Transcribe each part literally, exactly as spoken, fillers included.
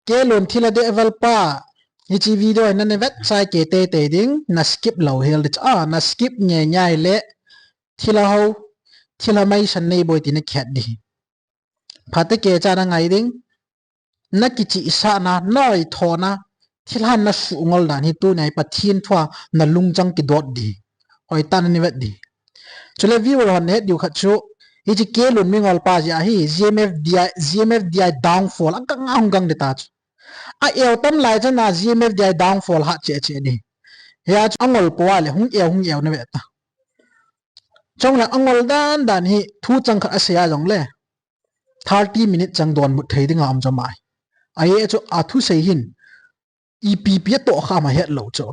Kelun thilha deh val pa. Hiche video hi nana vet chai kei teitei ding, na skip lou hel ding. Ah, na skip ngei ngei le thilha ho, thilha maisan nei boi ti na kihet ding. Phat kei cha na ngai ding. Na kichihsahna, na oithona, thilhan na suhngol dan hi tunia hi Pathen thua na lungchang kidot ding. Hoitah in na vet ding. Chule viewer hon na het diu khat chu, hiche Kelun mingol pa jeh ahi, G M F D I, G M F D I downfall, a gang a hung gang ding ta chu. A eu tam lai chan a G M F D I downfall hat cheh cheh ding. Hia chu angol po a le hung eu, hung eu na ve ta. Chule angol dan dan hi thu chang khat asei a jong le thirty minute chang donbut thei dinga um chu mai. Ajeh chu athusei hin ipi ipi atoh kha ma het lou chu.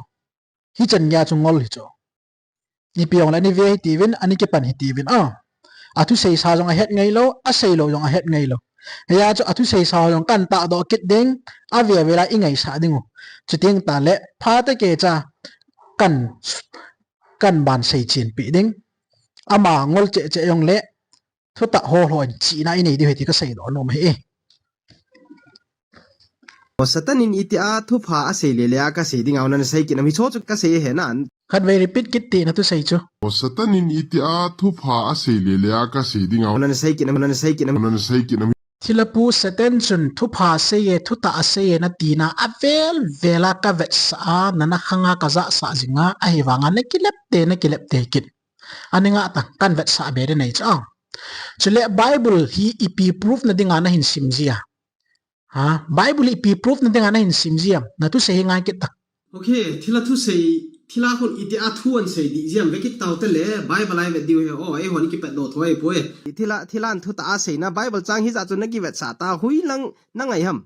Hichan gei a chu ngol hi chu. Ipi jong le ani ve hitiuvin, ani kipan hitiuvin a. Athusei sa jong ahet ngai lou, asei lou jong ahet ngai lou. Hia chu athusei sa jong kan tahdoh kit ding, ave ve la i ngaisah ding u. Chuteng tah le, phat kei cha kan, kan ban sei chin pi ding. Ama ngol cheh cheh jong le, thutah ho ho in chihna i nei diu ahi ti ka seidoh nom ahi. O Satan in itia thupha asei le le a ka sei ding a, nana sei kit nam hi chu chu ka sei he na. Khatvei repeat kit teh na thusei chu. O Satan in itia thupha asei le le a ka sei ding a, nana sei kit nam, nana sei kit nam, nana sei kit nam. Thilha pu Satan chun thupha asei e, thutah asei e na tina avel vel a ka vetsah a, nana khang a ka jasah jing a, ahivang a na kilep tei, na kilep tei kit. Ani ngah ta, kan vetsah be ding nei chu. Chule Bible hi ipi proof na dinga na hin sim ji a. Ha, Bible hi ipi proof na dinga na hin sim ji a. Na thusei hi ngai kit ta. Okay, thilha thusei, thilha hon itia thu asei ding jia ve kit tau te le, Bible a i vet diu ahi, o, eihon i kipatdoh thei poi. Thilha, thilhan thutah asei na, Bible chang hijat chu na kivetsah ta, hoilang na ngai ham.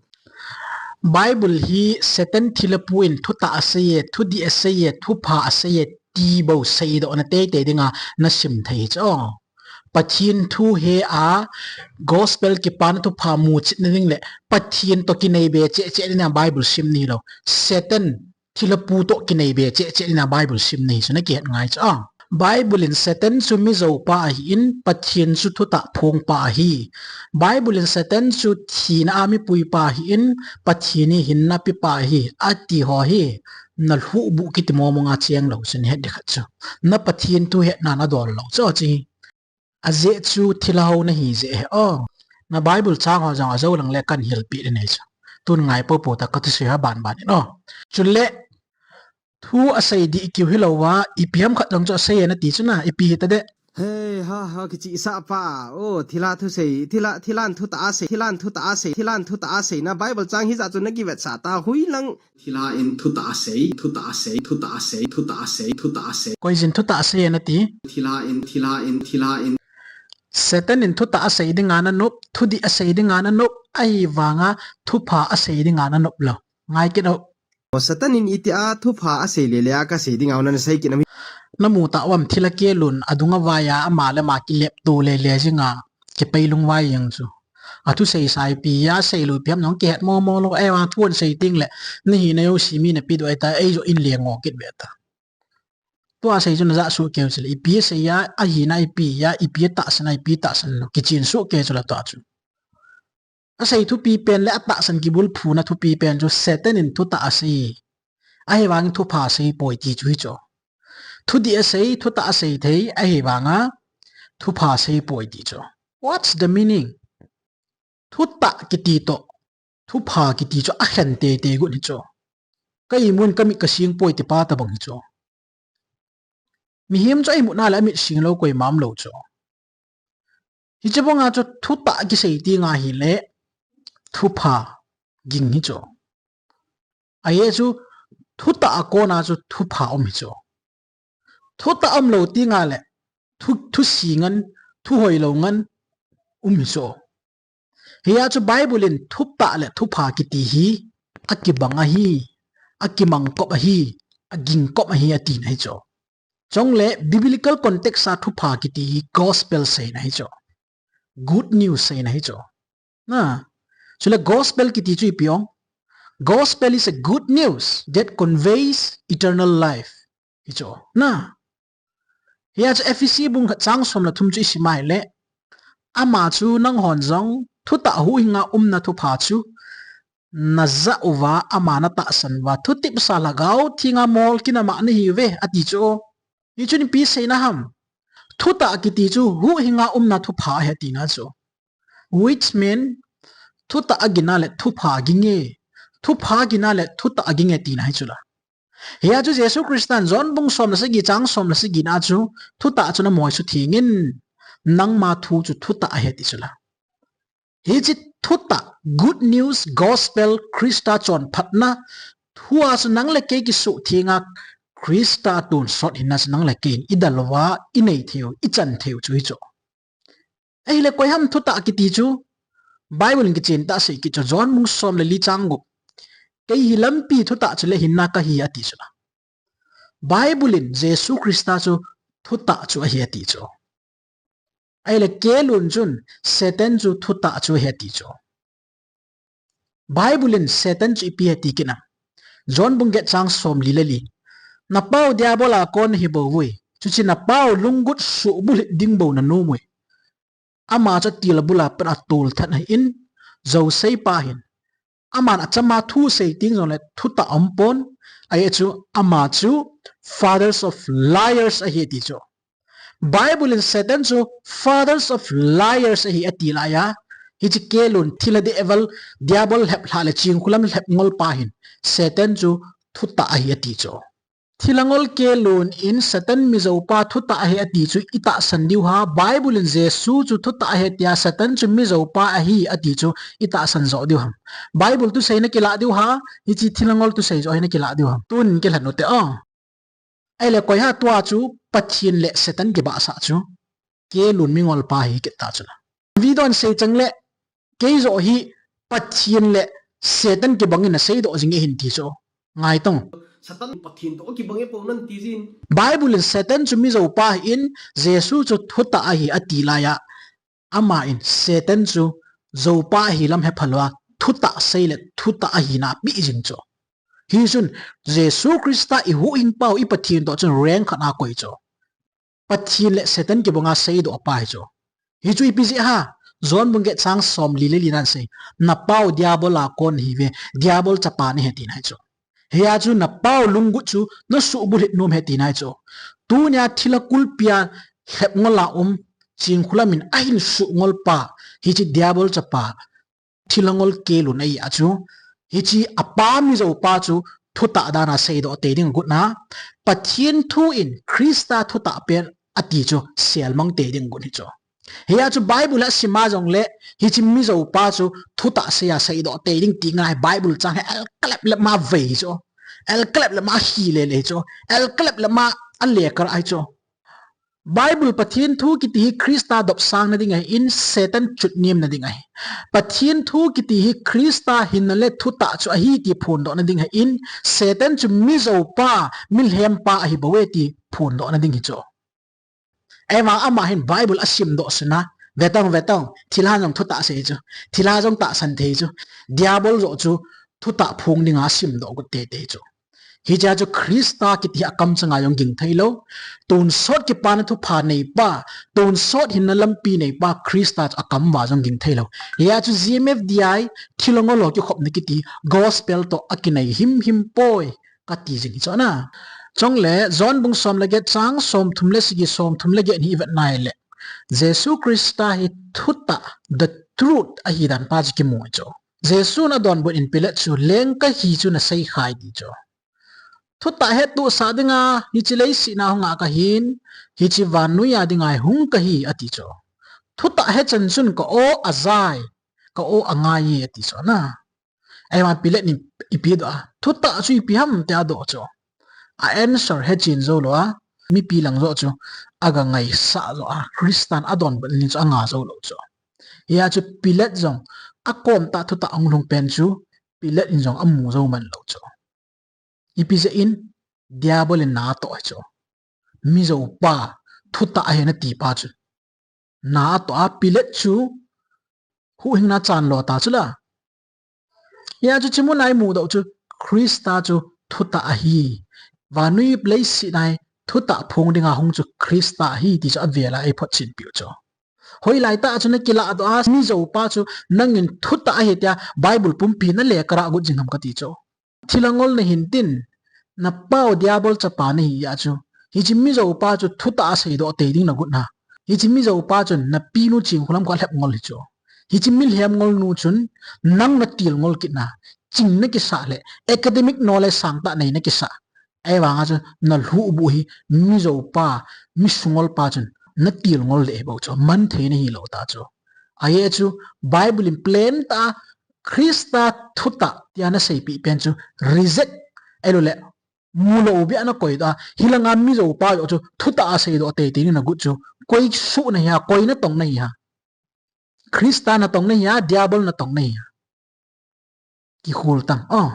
Bible hi Satan thilha pu in thutah asei e, thudih asei e, thupha asei e, ti bou seidoh na teitei dinga na sim thei chu. Pathen thu he a, gospel kipana thupha muchet na ding le, Pathen toh kinei be cheh cheh ding a Bible sim ni lou. Satan thilha pu toh kinei be cheh cheh ding a Bible sim ni chu na kihet ngai chu. Bible in Satan chu mi jou pa ahin, Pathen chu thutah phong pa ahi. Bible in Satan chu thina a mi pui pa ahin, Pathen hi hinna pi pa ahi, ati ho hi, na lhuh buh kiti mo mo nga cheng lou chu na het ding khat chu. Na Pathen thu hetna na dol lou chu chi. Ajeh chu thilha ho na hi jeh ahi o. Na Bible chang ho jong ajou lang le kan hilpi ding nei chu. Tun ngai popo ta ka thusei ha ban ban in o. Chule thu asei dih kiu hilou a, ipi ham khat jong chu asei e na ti chu na, ipi hita de. He, ha, ha, kichihsah pa. O, thilha thusei, thilha, thilhan thutah asei, thilhan thutah asei, thilhan thutah asei na Bible chang hijat chu na kivetsah ta, hoilang Thilha in thutah asei, thutah asei, thutah asei, thutah asei, thutah asei. Koi jin thutah asei na ti? Thilha in, thilha in, thilha in. Satan in thutah asei dinga na nop, thudih asei dinga na nop, ahivanga thupha asei dinga na nop lou. Ngai kit o. O Satan in itia thupha asei le le a ka sei dinga, nana sei kit nam hi. Na mu ta uvam, thilha kelun adung a vai a, ama le ama kilep to le le jinga, kipai lungvai jeng chu. Athusei sa ipi a, asei lou ipi ham jong kihet mo mo lou, ahivang thu asei teng le, na hina jouse mi na pedoh ahi ta, ei joh in le ngo kit ve ta. Tua asei chu na jah soh kei u chu le, ipi asei a, ahina ipi a, ipi atahsan a, ipi atahsan lou, kichen soh kei chu le tua chu. Asei thupi pen le atahsan kibulphuna thupi pen chu Satan in thutah asei. Ahivangin thupha asei poi ti chu hi chu. Thudih asei, thutah asei thei, ahivanga thupha asei poi ti chu. What's the meaning? Thutah kiti toh thupha kiti chu akhen teitei got hi chu. Ka imut in ka mit ka sing poi ti pa tabang hi chu. Mihem chu a imutna le amit sing lou koima um lou chu. Hiche banga chu thutah kisei teng ahile thupha ging hi chu. Ajeh chu thutah a kona chu thupha um hi chu. Thutah um lou teng le thu, thusi ngen, thu hoilou ngen um hi chu. Hia chu Bible in thutah le thupha kiti hi akibang ahi, akimang kop ahi, aging kop ahi atina hi chu. Chule biblical context a thupha kiti hi gospel seina hi chu. Good news seina hi chu. Na, chule gospel kiti chu ipi ong? Gospel is a good news that conveys eternal life. Hi chu. Na, hia chu Ephesi bung khat chang som le thum chu isim a ahile, ama chu nanghon jong thutah huhhinga umna thupha chu najah uva, ama natahsan uva, thutepsa Lhagao Thenga mol kinama nahiuve, ati chu. Hichun ipi seina ham? Thutah kiti chu huhhinga umna thupha ahi tina chu. Which mean, thutah agin a le thupha aginge, thupha agin a le thutah aginge tina hichu la. Hia chu Jesu Christan John bung som le sagi chang som le sagi na chu, thutah chu namoi suthengin, nangma thu chu thutah ahi ti chu la. Hiche thutah, good news, gospel, Christa chonphatna thua chu nang le kei kisuhthenga, Christa tonsot hinna chu nang le kei in idal uva, inei theiu, ichan theiu chu hichu. Ahile koi ham thutah kiti chu? Bible in kichen tah sei kit chu, John bung som le li chang gup. Kei hi lampi, thutah chule hinna kahi ati chu la. Bible in Jesu Christa chu thutah chu ahi ati chu. Ahile kelun chun Satan chu thutah chu ahi ati chu. Bible in Satan chu ipi ati kit nam? John bung get chang som li le li. Napau Diabol a kon nahi bouvui. Chuche napau lunggut suhbulhit ding bou nanom ui. Ama chu atil abul a pat a tolthat ahin, jousei pa ahin. Aman achama thu sei teng jongle thutah aumpon, ajeh chu ama chu fathers of liars ahi ti chu. Bible in Satan chu fathers of liars ahi ati laiya, hiche kelun thilha Diabol, Diabol lheplhah le chingkhulam lhep ngol pa hin, Satan chu thutah ahi ati chu. Thilha ngol kelun in Satan mijoupa thutah ahi ati chu itahsan diu ham, Bible in Jesu chu thutah ahi tia Satan chu mijoupa ahi ati chu itahsan joh diu ham? Bible thusei nakilah diu ham, hiche thilha ngol thusei joh hi nakilah diu ham? Tun kilhen ute o. Ahile koi ham tua chu Pathen le Satan kibahsah chu? Kelun mingolpa ahi kit ta chu la. Video in sei chang le, kei joh hi Pathen le Satan kibang in naseidoh jing e hin ti chu. Ngaitong. Satan Pathen toh kibang e pou nan ti jin. Bible in Satan chu mijoupa ahin, Jesu chu thutah ahi ati laiya, ama in Satan chu joupa ahi lam hepha lou a, thutah sei le thutah ahina apeh jing chu. Hichun Jesu Christa ihuhhingpau, iPathen toh chun rank khat a akoi chu. Pathen le Satan kibanga seidoh pa hi chu. Hichu ipi jeh ham? John bung get chang som li le li nan sei. Napau Diabol a kon nahiuve, Diabol chapa nahi tina hi chu. Hia chu napau lunggut chu nasuhbulhit nom ahi tina hi chu. Tunia thilha kulpia lhep ngol a um, chingkhulam in ahin suh ngol pa, hiche Diabol chapa, thilha ngol kelun ahi a chu. Hiche apa mijoupa chu thutah dan a seidoh tei ding agot na. Pathen thu in Christa thutah pen ati chu selmang tei ding agot hi chu. Hia chu Bible a sim a jongle hiche mijoupa chu thutah sei a seidoh tei ding ti ngai, Bible chang hi elkalep lep ma vei hi chu. Elkalep lep ma hi lele hi chu. Elkalep lep ma alekar ahi chu. Bible Pathen thu kiti hi Christa dopsang nading ahin, Satan chutnem nading ahi. Pathen thu kiti hi Christa hinna le thutah chu ahi ti phondoh nading ahin, Satan chu mijoupa, milhempa ahi bou e ti phondoh nading hi chu. Ahivang ama hin Bible asimdoh suna, vetong, vetong, thilha jong thutah sei chu, thilha jong tahsan thei chu, Diabol joh chu thutah phong dinga asimdoh got teitei chu. Hichea chu Christa kiti hi akamchanga jong ging theilou. Tonsot kipana thupha neipa, tonsot hinna lampi neipa Christa chu akam uva jong ging theilou. Hia chu G M F D I, thilha ngol ho kikhopna kiti, gospel toh akinai himhim poi, kati jing hi chu na. Chule, John bung som le get chang som thum le sagi, som thum le get hi ivet nai le, Jesu Christa hi thutah, the truth, ahi dan pa chu kimu chu. Jesun adonbut in Pilat chu, leng kahi chu nasei khai ti chu. Thutah hettohsah dinga hiche leiset a hung a kahin, hiche vannoi a dinga hung kahi ati chu. Thutah hechan chun ka aw ajai, ka aw angai e ati chu na. Ahivang Pilat in ipi adoh a, thutah chu ipi ham tia adoh chu. A answer hechen joulou a, mipi lang joh chu aga ngaisah joh a, Christan adonbut ni chu anga joulou chu. Hia chu Pilat jong akom tah thutah ahung lhung pen chu, Pilat in jong amu jou man lou chu. Ipi jeh in, Diabol in na atoh hi chu. Mijoupa, thutah ahi nati pa chu. Na atoh a, Pilat chu huhhingna chan lo ta chu la. Hia chu hiche mun a imudoh chu Christa chu thutah ahi. Vannoi leiset a thutah phong dinga hung chu Christa ahi ti chu avel a eiphotchenpiu chu. Hoilai tah chu nakilah doh a, mi joupa chu nangin thutah ahi tia Bible pumpi nale karah got jing ham kati chu. Thilha ngol nahin tin, napau diabol chapa nahi a chu. Hiche mi joupa chu thutah asei doh tei ding nagot na. Hiche mi joupa chun napinu Chinkholam kho alhep ngol hi chu. Hiche milhem ngol nu chun nang natil ngol kit na. Ching nakisah le academic knowledge sangtah nei nakisah. Ahivanga chu nalhuh bu hi mi joupa, mi sungolpa chun natil ngol le bou chu man thei nahilou ta chu. Ahi chu Bible in plain tah a Christa thutah tia naseipeh pen chu reject, ahilou le mulou bia nakoi doh a, hilanga mi joupa joh chu thutah asei doh tei tei ding nagot chu, koi suh nahi a, koi natong nahi a. Christa natong nahi a, diabol natong nahi a. Kikhol tang. Oh.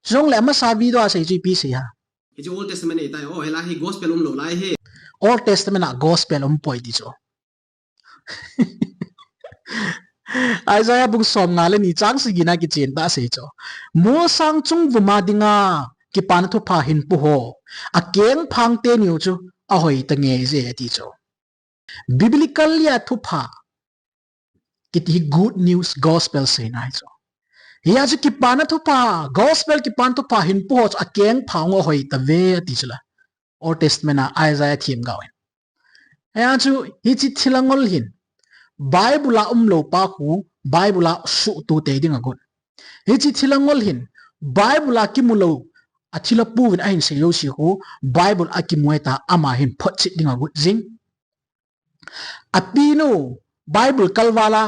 Jongle amasa video a sei chu ipi sei a. Hichu Old Testament ahitai. Oh, hilai hi gospel umlou lai hi. Old Testament a gospel umpoi ti chu. Isaiah bung somnga le ni chang sagi na kichen tah sei chu. Molsang chungvum a dinga kipana thupha hinpo ho, akengphang teni u chu ahoi tange je ati chu. Biblically a thupha kiti hi good news gospel seina hi chu. Hia chu kipana thupha, gospel kipana thupha hinpo ho chu akengphang u ahoi tave ati chu la. Old Testament a Isaiah themgao hin. Hia chu hiche thilha ngol hin Bible a umlou pa khu Bible a suhto tei ding agot. Hiche thilha ngol hin Bible a kimulou, athilha pu uvin ahin sei jouse khu Bible a kimu ahitai, ama hin photchet ding agot jing. Apinu Bible kalval a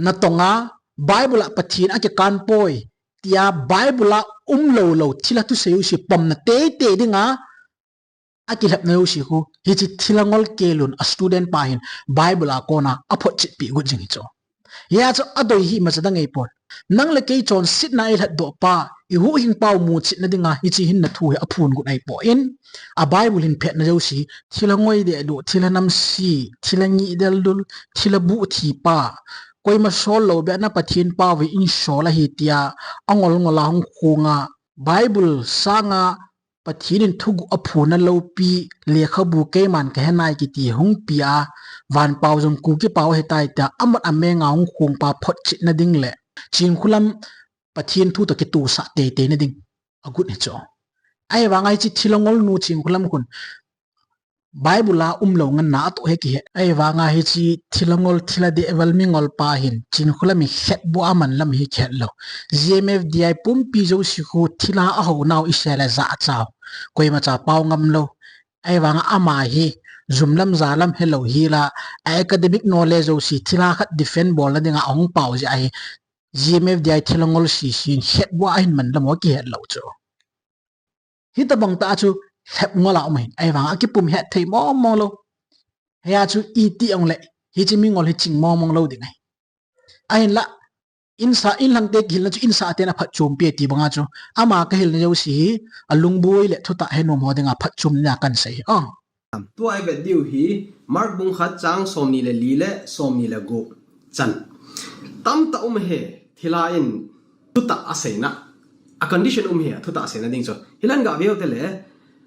natong a, Bible a Pathen akikan poi tia Bible a umlou lou thilha thusei jouse pomna tei tei dinga akilhepna jouse khu hiche thilha ngol kelun a student pa hin Bible a kona aphotchet peh got jing hi chu. Hia chu adei hi imacha dang ahipon. Nang le kei chonsetna eilhatdoh pa, ihuhhing pau muchetna dinga hiche hinna thu hi aphon got ahipoi. A Bible hin phetna jouse, thilha ngoi deh doh, thilha namse, thilha ngih del dul, thilha buh thi pa, koima sol lou beh na Pathen pau ve in sol ahi tia angol ngol a hung khonga, Bible sanga Pathen in thuguh aphonna loupi lekhabu keiman kahenai kiti hung pia, vanpao jong Kuki pao ahitai tia amat amenga hung khong pa photchetna ding le Chinkholam Pathen thu toh kitosah tei tei na ding agot hi chu. Ahivanga hiche thilha ngol nu Chinkholam khun Bible a umlou ngen na atoh hi kihe. Ahivanga hiche thilha ngol thilha deh val mi ngol pa hin Chinkholam in khetbu a aman lam hi kihet lou. G M F D I pumpi jouse khu thilha ahou nau isei le jachat, koimacha pao ngam lou. Ahivanga ama hi jum lam ja lam helou hi la, a academic knowledge jouse thilha khat defend bolna dinga ahung pao jeh ahi. G M F D I thilha ngol sese in khetbu a ahin man lam u kihet lou chu. Hitobang tah a chu lhep ngol a um ahin, ahivanga akipum het thei mong mong lou. Hia chu iti ong le, hiche mi ngol hi ching mong mong lou ding ahi. Ahinla, insa, inlhangte kihilna chu insa ten aphatchompi ti banga chu, ama kahilna jouse hi, alungboi le thutah henom ho dinga phatchomna kahin sei hi. Oh. Tua ivet diu hi, Mark bung khat chang somni le li le somni le gup chan. Tamtah um ahi, thilha in thutah aseina. A condition um ahi, thutah aseina ding chu. Hilan gah veu te le,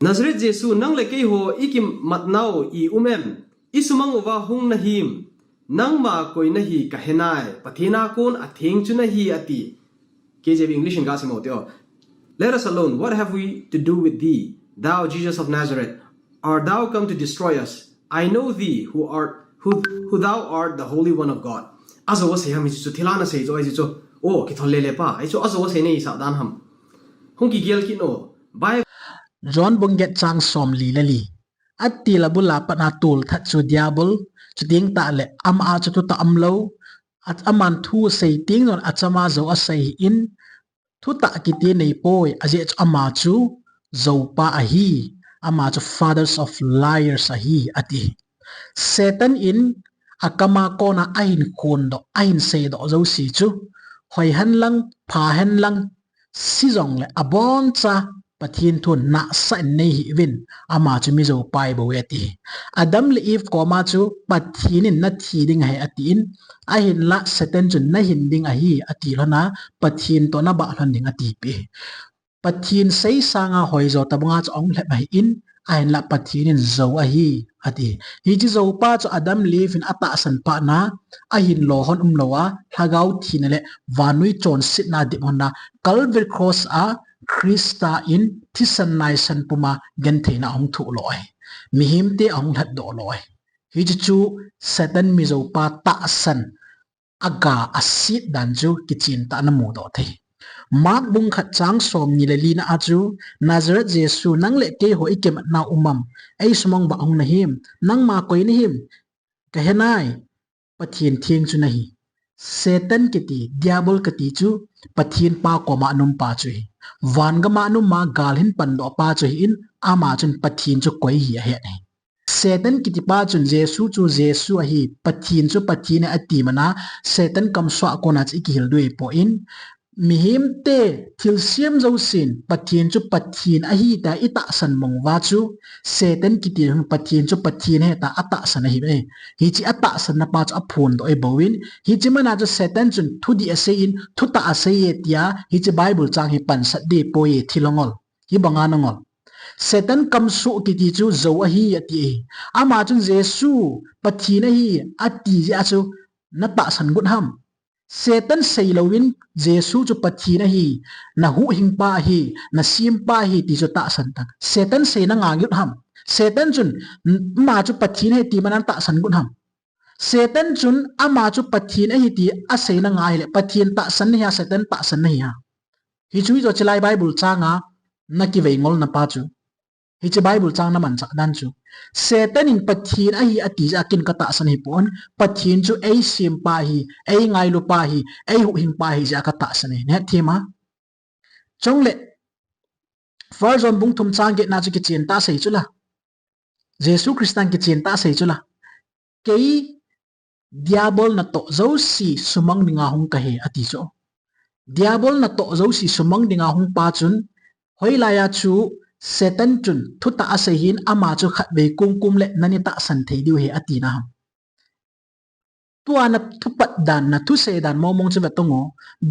Nazareth Jesu, nang le keiho ikimatnau i um em? Isumang uva hung nahim? Nangma koi nahi kahenai, Pathen a kon atheng chu nahi ati. K J V English in gah sim u hite o. Let us alone. What have we to do with thee, thou Jesus of Nazareth? Art thou come to destroy us? I know thee, who art, who, who thou art, the Holy One of God. Ajou asei ham hichu, thilha nasei chu, ahi chu. O, kithol lele pa, ahi chu, ajou asei nahisah dan ham. Hung kigel kit no. Bible. John bung get chang somli le li. Atil abul a pat a tolthat chu Diabol, chuteng tah le ama a chu thutah umlou, aman thu asei teng jong achama jou asei in, thutah kiti neipoi, ajeh chu ama chu joupa ahi, ama chu fathers of liars ahi, ati. Satan in akam a kona ahin khondoh, ahin seidoh jouse chu, hoi henlang, pha henlang, si jongle aboncha Pathen thun nahsah in nei hih uvin, ama chu mi joupa ahibouve ati. Adam le Eve koma chu Pathen in nathi ding ahi atin, ahinla Satan chun nahin ding ahi ati lhona, Pathen toh nabah lhon ding atipeh. Pathen sei sanga hoijo tobanga chu ahung lhep ahin, ahinla Pathen in jou ahi, ati. Hiche joupa chu Adam le Eve in atahsan phat na, ahin lo hon umlou a, lhagao thina le vannoi chonsetna dip hon na, Calvary Cross a Christa in thisan naisan puma gentheina ahung thoh lo ahi. Mihemte ahung lhatdoh lo ahi. Hiche chu Satan mijoupa tahsan aga aset dan chu kichen tah a namudoh thei. Mark bung khat chang somni le li na a chu, Nazareth Jesu, nang le keiho ikimatna um am? Eisumang bah hung nahim? Nangma koi nahim? Kahe nai, Pathen theng chu nahi. Satan kiti, Diabol kati chu, Pathen pa koma anum pa chu ahi. Van gam a anum a gal hin pandoh pa chu ahin, ama chun Pathen chu koi hi ahet ahi. Satan kiti pa chun Jesu chu Jesu ahi, Pathen chu Pathen ahi ati man a, Satan kamsuh a kona chu ikihil diu ahipoi. Mihemte thilsem jousen Pathen chu Pathen ahi tia itahsan mong uva chu, Satan kiti hin Pathen chu Pathen ahi tia atahsan ahi e. Hiche atahsan na pa chu aphondoh ahi bouvin, hiche man a chu Satan chun thudih asei in, thutah asei e tia, hiche Bible chang hi pansat ding ahipoi e, thil angol. Hibanga nangol. Satan kamsuh kiti chu jou ahi ati ahi. Ama chun Jesu Pathen ahi ati jeh a chu natahsan got ham? Satan seilouvin Jesu chu Pathen ahi, nahuhhingpa ahi, nasempa ahi ti chu tahsan tan. Satan sei nanga got ham? Satan chun, ama chu Pathen ahi ti man a natahsan got ham? Satan chun ama chu Pathen ahi ti asei nanga ahile, Pathen tahsan nahi a, Satan tahsan nahi a? Hichu hichu chulai Bible chang a nakivei ngolna pa chu. Hiche Bible chang namanchah dan chu. Satan in Pathen ahi ati jeh a ken katahsan ahipon, Pathen chu eisempa ahi, eingailupa ahi, eihuhhingpa ahi jeh a katahsan ahi. Nahet them a? Chule, First John bung thum chang get na chu kichen tah a asei chu la. Jesu Christa in kichen tah a asei chu la. Kei Diabol natoh jouse sumang dinga hung kahi ati chu. Diabol natoh jouse sumang dinga hung pa chun, hoilai a chu Satan chun thutah asei hin ama chu khatvei kumkum le nani tahsan thei diu ahi ati na ham? Tua na thupat dan, na thusei dan mong mong chu ve tong o.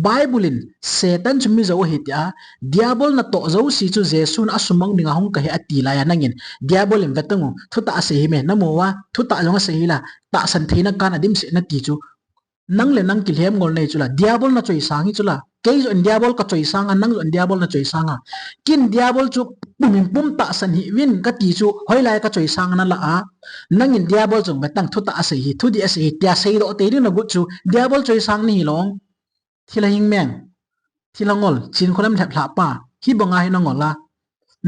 Bible in Satan chu mijou ahi tia, Diabol natoh jouse chu Jesu in asumang dinga hung kahi ati lai a nangin, Diabol in ve tong o, thutah asei hi me, namu a, thutah jong asei hi la, tahsan theina kana dimset nati chu. Nang le nang kilhem ngol nei chu la, Diabol nachoisang hi chu la. Kei joh in Diabol kachoisang a, nang joh in Diabol nachoisang a. Ken Diabol chu pum in pum tahsan hih uvin kati chu, hoilai kachoisang a nala a. Nangin Diabol chu ve tang, thutah asei hi, thudih asei hi, tia seidoh tei ding nagot chu, Diabol choisang nahi lou. Thil ahing meng. Thil angol, chen kholam lhep lhah pa. Hibanga hi nangol a,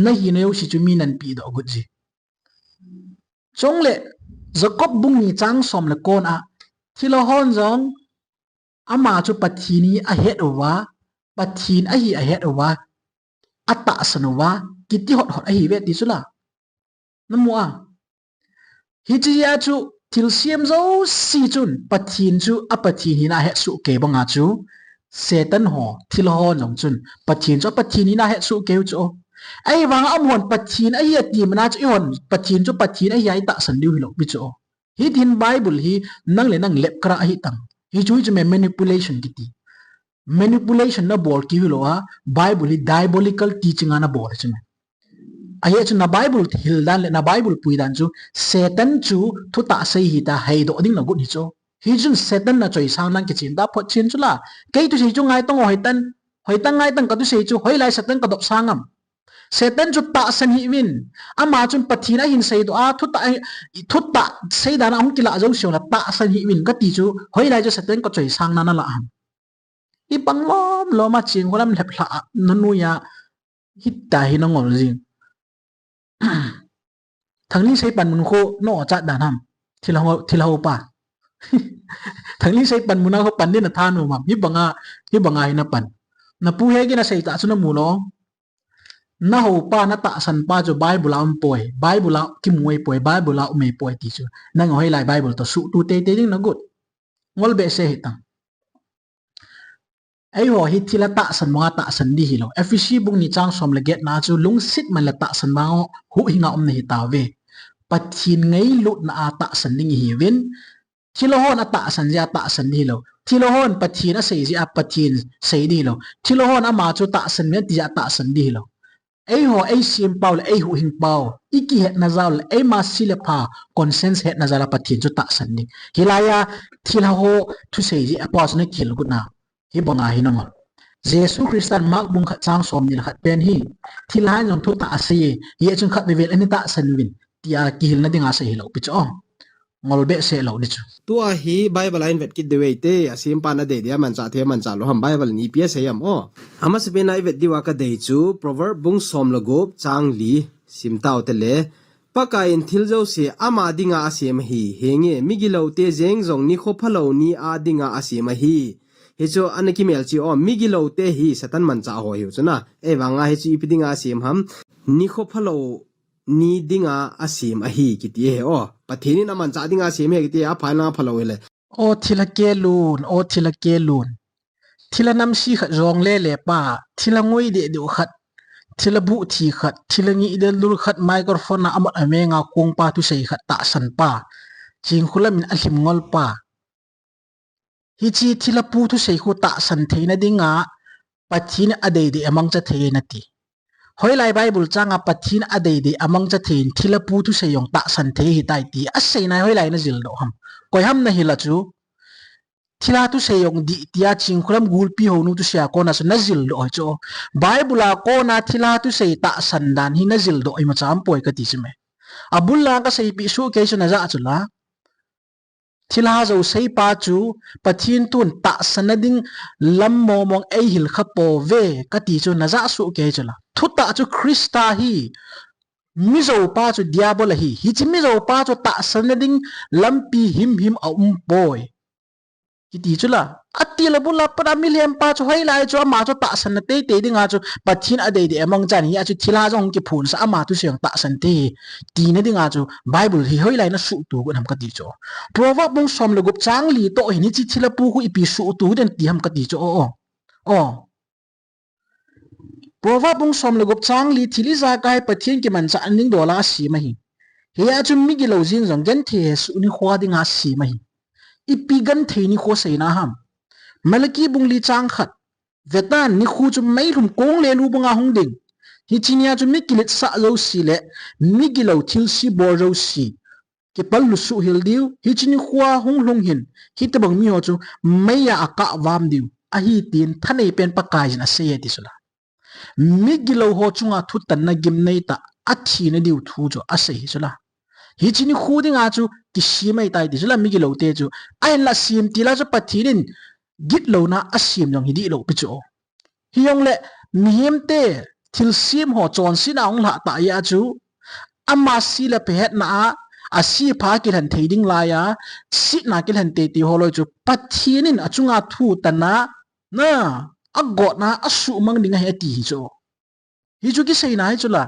nahina jouse chu mi nanpehdoh got ji. Chule, Jacob bung ni chang som le ko na, thilha hon jong ama chu Pathen hi ahet uva, Pathen ahi ahet uva, atahsan uva, kiti hot hot ahi ve ti chu la. Namu a? Hiche a chu thilsem jouse chun Pathen chu a Pathen hina ahet soh kei banga chu, Satan ho, thilha hon jong chun Pathen chu a Pathen hina ahet soh kei u chu. Ahivanga amahon Pathen ahi ati man a chu eihon Pathen chu Pathen ahi a itahsan diu hilou pi chu. Hitin Bible hi nang le nang lepkara ahi tang. Hichu hichu me manipulation kiti. Manipulation nabol keu hilou a, Bible hi diabolical teaching a nabol hi chu me. Ahi chu na Bible hil dan le na Bible pui dan chu, Satan chu thutah sei hi tia heidoh ding nagot hi chu. Hichun Satan nachoisang nan kichen ta phot chen chu la. Kei thusei chu ngai tang o, hoitah, hoitah ngai tang kathusei chu, hoilai Satan kadop sang am? Satan chu tahsan hih uvin. Ama chun Pathen ahin seidoh a, thutah, thutah sei dan a hung kilah jouse u la tahsan hih uvin kati chu, hoilai chu Satan kachoisang na nala ham? Ibang lom lom a chen kholam lhep lhah a nanui a, hitia hi nangol jing. Thangni sei pan mun khu na-o chat dan ham? Thilha ho, thilha ho pa. Thangni sei pan mun a khu pan din atha nom ham? Hibanga, hibanga hi napan. Napu Hegin asei tah chu namu lou. Naho pa, natahsan pa chu Bible a um poi. Bible a kimu ahi poi. Bible a um ahi poi ti chu. Nang hoilai Bible toh suhtu teitei ding nagot. Ngol behseh hitang. Eiho hi thilha tahsan banga tahsan ding hilou. Ephesi bung ni chang som le get na chu lungset man le tahsan banga huhhinga um nahi tauve. Pathen ngailutna a tahsan ding ihiuvin. Thilha hon atahsan jeh a tahsan ding hilou. Thilha hon Pathen asei jeh a Pathen sei ding hilou. Thilha hon ama chu tahsan uvin ati jeh a tahsan ding hilou. Eiho, eisempau le eihuhhingpau, ikihetna jal le eima se le pha, conscience hetna jal a Pathen chu tahsan ding. Hilai a thilha ho thusei jeh a pau chu nakihil got na. Hibanga hi nangol. Jesu Christan Mark bung khat chang somni le khat pen hi, thilha in jong thutah asei e, hijeh chun khat vevel in tahsan uvin, tia kihilna dinga asei hilou pi chu o. Ngol behseh lou ding chu. Tua hi Bible a ivet kit diu hite, asempa in adei dei a manchah thei, manchah lou ham, Bible in ipi asei ham o. Amasapen a ivet diuva kadei chu Proverb bung som le gup chang li, sim tau te le. Pakaiyin thil jouse ama dinga asem ahi, henge, migiloute jeng jong nikho phalou ni a dinga asem ahi. Hichu ana kimelchih o, migiloute hi Satan manchah ho ahiu chu na. Ahivanga hichu ipi dinga asem ham, nikho phalou ni dinga asem ahi kiti ahi o. Pathen in amanchah dinga asem ahi kiti, apha lang aphalou hile. O thilha kelun, o thilha kelun. Thilha namse khat, jongle le pa, thilha ngoi deh deh khat, thilha buhthi khat, thilha ngih deldul khat, microphone a amot amenga kong pa, thusei khat tahsan pa, Chingkhulam in alhim ngol pa. Hiche thilha pu thusei khu tahsan theina dinga Pathen in adei dei amangcha thei e nati. Hoilai Bible chang a Pathen in adei dei amangcha thei in thilha pu thusei jong tahsan thei ahitai ti asei nai, hoilai najil doh ham? Koi ham nahil a chu? Thilha thusei jong dih tia Chingkhulam gulpi hounu thusei a kona chu najil doh ahi chu. Bible a kona thilha thusei tahsan dan hi najil doh imacha aumpoi kati chu me. Abul lang kaseipeh soh kei chu najah chu la. Thilha jouse pa chu Pathen thun tahsan na ding lam mong mong eihil kha pouve kati chu najah soh kei chu la. Thutah chu Christa ahi, mijou pa chu Diabol ahi. Hiche mijou pa chu tahsan na ding lampi himhim aumpoi kiti chu la. Ati le bul a pat a milhem pa chu hoilai chu ama chu tahsan na teitei dinga chu Pathen in adei dei amangcha in, hia chu thilha jong kiphonsah, ama thusei jong tahsan thei ahi tina dinga chu Bible hi hoilai in asuhtoh got ham kati chu. Proverb bung som le gup chang li toh hin hiche thilha pu khu ipi suhtoh den ti ham kati chu o, o. O. Proverb bung som le gup chang li, thil ijakai Pathen kimanchah ding dol a asem ahi. Hia chu migilou jeng jong genthei hesoh nikho dinga asem ahi. Ipi genthei nikho seina ham? Malachi bung li chang khat. Vetan, nikho chu meilhum kong le lu banga hung ding. Hiche nia chu mi kiletsah jouse le migilou thilse bol jouse kipal lut suh hel diu, hiche nikho a hung lhung hin, hitobang miho chu meiya akah vam diu ahi tin thanei pen Pakaiyin asei e ti chu la. Migilou ho chunga thutanna gimnei tah athina diu thu chu asei hi chu la. Hiche nikho dinga chu kisem ahitai ti chu la, migiloute chu. Ahinla sem til a chu Pathen in gitlouna asem jong hi dihlou pi chu. Hijongle mihemte thilsem ho chonsetna hung lhah tah jeh a chu, ama se le pha hetna a, ase pha kilhen thei ding lai a, setna kilhen teitei ho loi chu Pathen in achunga thutanna, na, agotna asuhmang ding ahi ati hi chu. Hichu kiseina hi chu la.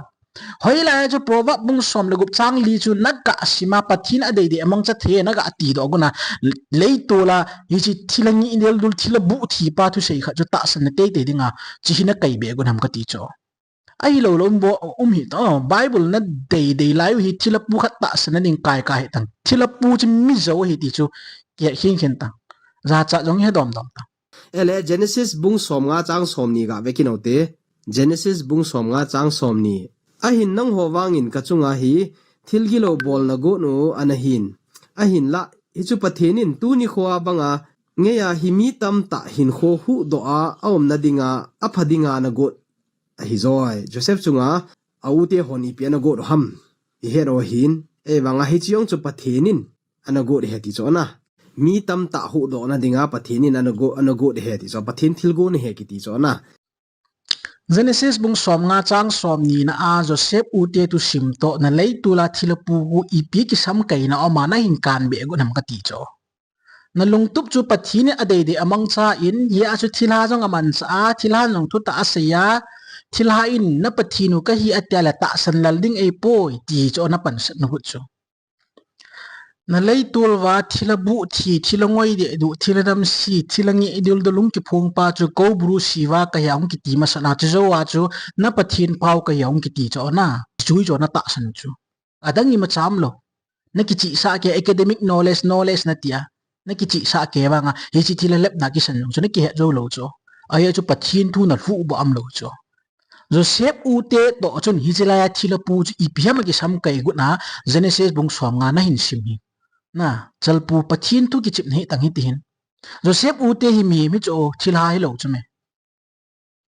Hoilai chu Proverb bung som le gup chang li chu naga sim a Pathen adei dei amangcha thei naga ti doh got na, leitol a hiche thilha ngih deldul, thilha buhthi pa thusei khat chu tahsan na teitei dinga chu hi nakai be got nam kati chu. Ahilou lou um bo, um hih tan, Bible nadei dei lai u hi thilha pu khat tahsan na ding kai kai hih tan. Thilha pu chu mijou ahi ti chu kihet khen khen tan. Jachat jong hi he dom dom tan. Ele Genesis bung som nga chang som ni ga ve kit u te. Genesis bung som nga chang som ni. Ahin nangho vangin kachunga hi thil gilou bol nagot u ana hin. Ahinlah, hichu Pathen in tuni nikho a banga ngeiya hi mi tamtah hinkho huhdoh a aumna dinga, apha dinga nagot ahi joi. Joseph chunga a u te hon ipi ana got u ham? I het u ahin, ahivanga hiche jong chu Pathen in ana got ahi ti chu ana. Mi tamtah huhdohna dinga Pathen in ana got, ana got ahi ti chu. Pathen thilgon ahi kiti chu ana. Genesis bung som nga chang som ni na a Joseph u te thusim toh, na leitol a thilha pu khu ipi kisamkaina aum a nahin kan be got nam kati chu. Na lungtup chu Pathen in adei dei amangcha in, hia chu thilha jong amancha a, thilha jong thutah asei a, thilha in na Pathen u kahi atia le tahsan lal ding ahipoi ti chu na pansat na got chu. Na leitol uva thilha buhthi, thilha ngoi deh duh, thilha namse, thilha ngih deldul hung kiphong pa chu kou bru siva kahi a hung kiti masat na chu jou a chu na Pathen pau kahi a hung kiti chu ana. Chu hi chu na tahsan chu. Adang imacha umlou. Na kichihsah kei academic knowledge, knowledge na tia. Na kichihsah kei vanga hiche thilha lepna kisan jong chu na kihet jou lou chu. Ahi chu Pathen thu na lhuh bo umlou chu. Joseph u te toh chun hiche laiya thilha pu chu ipi ham a kisam kai got na, Genesis bung som nga na hin sim hi. Na, chalpu Pathen thu kichep na hi tang hi ti hin. Joseph u te hi mihem hi chu thilha hi lou chu me.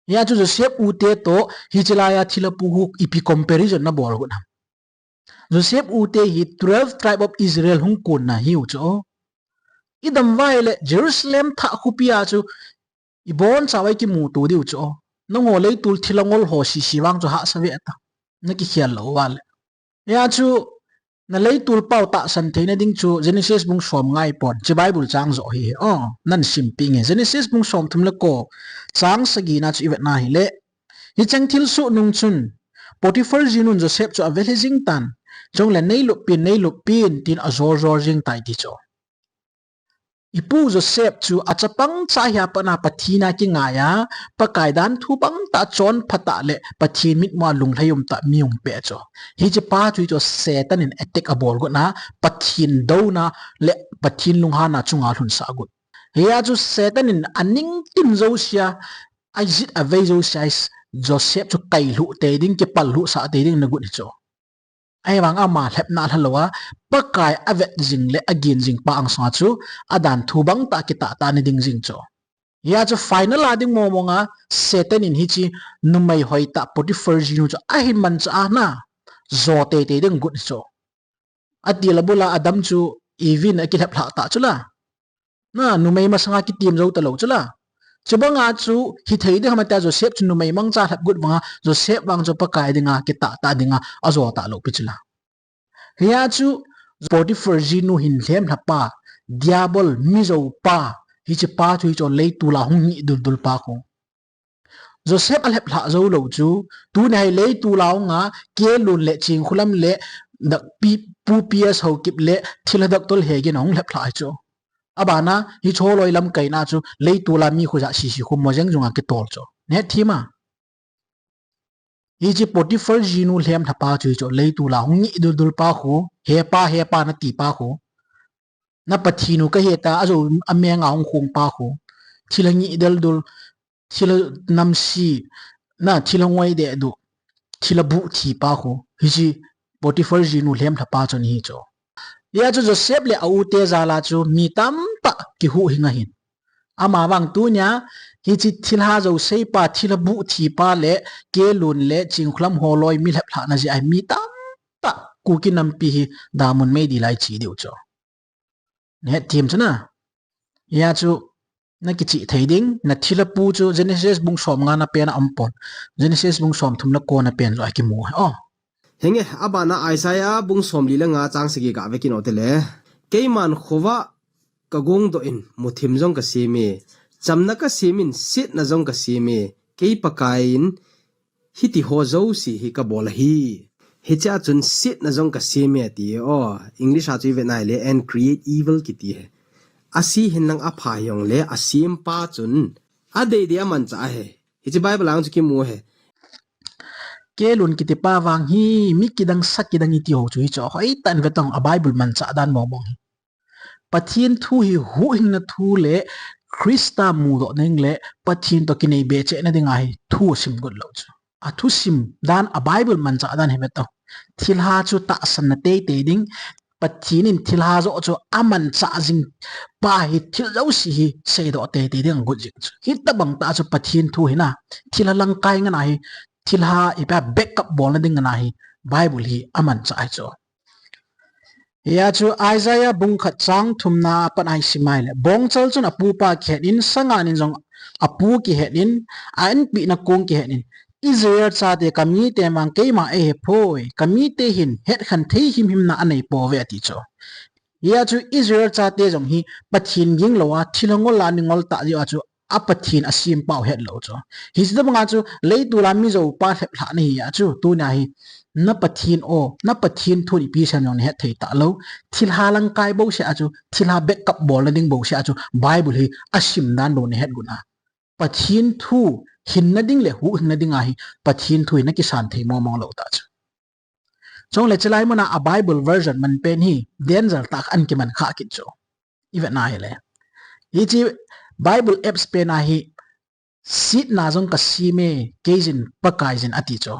Hia chu Joseph u te toh hiche laiya thilha pu hu ipi comparison na bol got na. Joseph u te hi twelve tribe of Israel hung kon na hi u chu. I dam vai le Jerusalem thah khopi a chu i bon chawai kimu to diu chu. Nangho leitul thilha ngol ho sisi vang chu hahsa ve ta. Na kikhel lou va le. Hia chu na leitul pau tahsan theina ding chu Genesis bung som nga i pon. Chi Bible chang jo hi. Oh, nan sim pi nge. Genesis bung som thum le ko chang sagi na chu i vet na hi le. Hicheng thilsoh nung chun, Potiphar jinun Joseph chu ave lheh jing tan, chule nei lupin, nei lupin, tin ajor jor jing tai ti chu. I pu Joseph chu achapang cha hia pat na Pathen a kingai a, Pakai dan thu bang tah chon phatah le Pathen mitmu a lunglhai um tah mi hung pe chu. Hiche pa chu chu Satan in attack abol got na, Pathen douna le Pathen lunghanna chunga lhunsah got. Hia chu Satan in aning tin josia, a jit a vei josia Joseph chu kai lhuh tei ding, kipal lhuh sah tei ding na got hi chu. Ahivang ama lhepna lha lou a, Pakai avet jing le agin jing pa angsung a chu, adan thu bang tah kitah tah ni ding jing chu. Hia chu final a ding mong mong a, Satan in hiche numei hoi tah Potiphar jinu chu ahin manchah a na, jo tei tei ding got hi chu. Ati la bula Adam chu Eve in akilhep lhah tah chu la. Na, numei masanga kitim jou talou chu la. Chubanga chu hithei ding ham tia Joseph chu numei mangcha lhep got banga Joseph vang chu Pakai dinga kitah tah dinga ajo talou pi chu la. Hia chu Potiphar jinu hin lhem lha pa, Diabol mijou pa, hiche pa chu hichu leitul a hung ngih dul dul pa khu. Joseph alhep lhah jou lou chu, tuni hi leitul a hung a, Kelun le Chingkhulam le dak pi, Pu P S Haokip le thilha dak tol he gin a hung lhep lhah hi chu. Abana, hiche loi lamkai na chu, leitul a mi khu ja sisi khu mo jeng jung a kitol chu. Neh thim a. Hiche Potiphar jinu lhem lha pa chu hichu leitul a hung ngih dul dul pa khu, he pa, he pa nati pa khu. Na Pathen u kahi ta, ajo ameng a hung khung pa khu. Thilha ngih dul dul, thilha namsi, na thilha ngoi deh du, thilha buh thi pa khu. Hiche Potiphar jinu lhem lha pa chu ni hi chu. Hia chu Joseph le a u te jal a chu mi tamtah kihuhhing ahin. Ama vang tunia, hiche thilha jou sei pa, thilha buh thi pa le, Kelun le, Chingkhulam ho loi mi lhep lhah na jeh a mi tamtah Kuki nampi hi damun mei di lai chi diu chu. Neh thim chu na. Hia chu, na kichih thei ding, na thilha pu chu Genesis bung som nga na pen a um pon. Genesis bung som thum le ko na pen jo a kimu. Oh. Henge, abana Isaiah bung som li le nga chang sagi ga ve kit u te le. Keiman khovah kagong doh in, muthim jong kasem e. Chamna kasem in, setna jong kasem e. Kei Pakai in, hiti ho jouse hi kabol ahi. Hichea chun setna jong kasem e ati e. Oh, English a chu i vet na le, and create evil kiti e. Ase hen lang apha hijongle, asem pa chun, adei dei amanchah ahi. Hiche Bible a chu kimu ahi. Kelun kiti pa vang hi, mi kidang sa kidang iti ho chu hichu. Hoitah in ve tang a Bible manchah dan mong mong hi. Pathen thu hi huhhingna thu le Christa mudoh ding le Pathen toh kinei becheh na ding ahi thu sim got lou chu. A thusim dan a Bible manchah dan hi ve tang. Thilha chu tahsan na tei tei ding. Pathen in thilha joh chu amanchah jing pa hi thil jouse hi seidoh tei tei ding agot jing chu. Hitabang tah chu Pathen thu hi na. Thilha langkai ngen ahi. Thilha ipi a backup bolna ding ngen ahi. Bible hi amanchah ahi chu. Hia chu Isaiah bung khat chang thum na a pat a i sim a le. Bongchal chun a pupa kihet in, sangan in jong a pu kihet in, a inpina kong kihet in, Israel chate kamite mang keima eihe poi, kamite hin hetkhen thei himhim na anei pouve ati chu. Hia chu Israel chate jong hi Pathen ging lou a, thilha ngol a ni ngol tah jeh a chu a Pathen asem pau het lou chu. Hiche tobang a chu leitul a mijou pa lhep lhah na hi a chu, tunia hi na Pathen o, na Pathen thu ipi sem jong na het thei talou. Thilha langkai bouseh a chu, thilha backup bolna ding bouseh a chu, Bible hi asim dan bou na het got na. Pathen thu hinna ding le huhhingna ding ahi, Pathen thu hi na kisan thei mong mong lou tah chu. Chule chulai mun a a Bible version man pen hi danger tah khat ana kiman kha kit chu. I vet na hi le. Hiche Bible apps pen a hi Sitna jong kasem e, keijin Pakaiyin ati chu.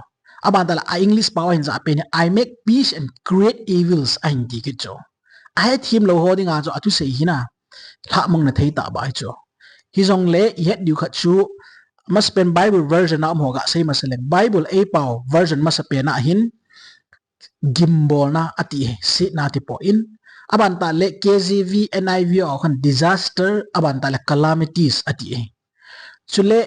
Aban tah le a English pao a hin ja pen hi, "I make peace and create evils," ahin ti kit chu. Ahethem lou ho dinga chu athusei hina. Lhahmang na thei tah beh ahi chu. Hijongle ihet diu khat chu, masapen Bible version a um ho gasei masa leng. Bible eipao version masapen a hin, gimbolna ati e, sitna ti poi. Aban tah le K J V, N I V a khan disaster, aban tah le calamities ati e. Chule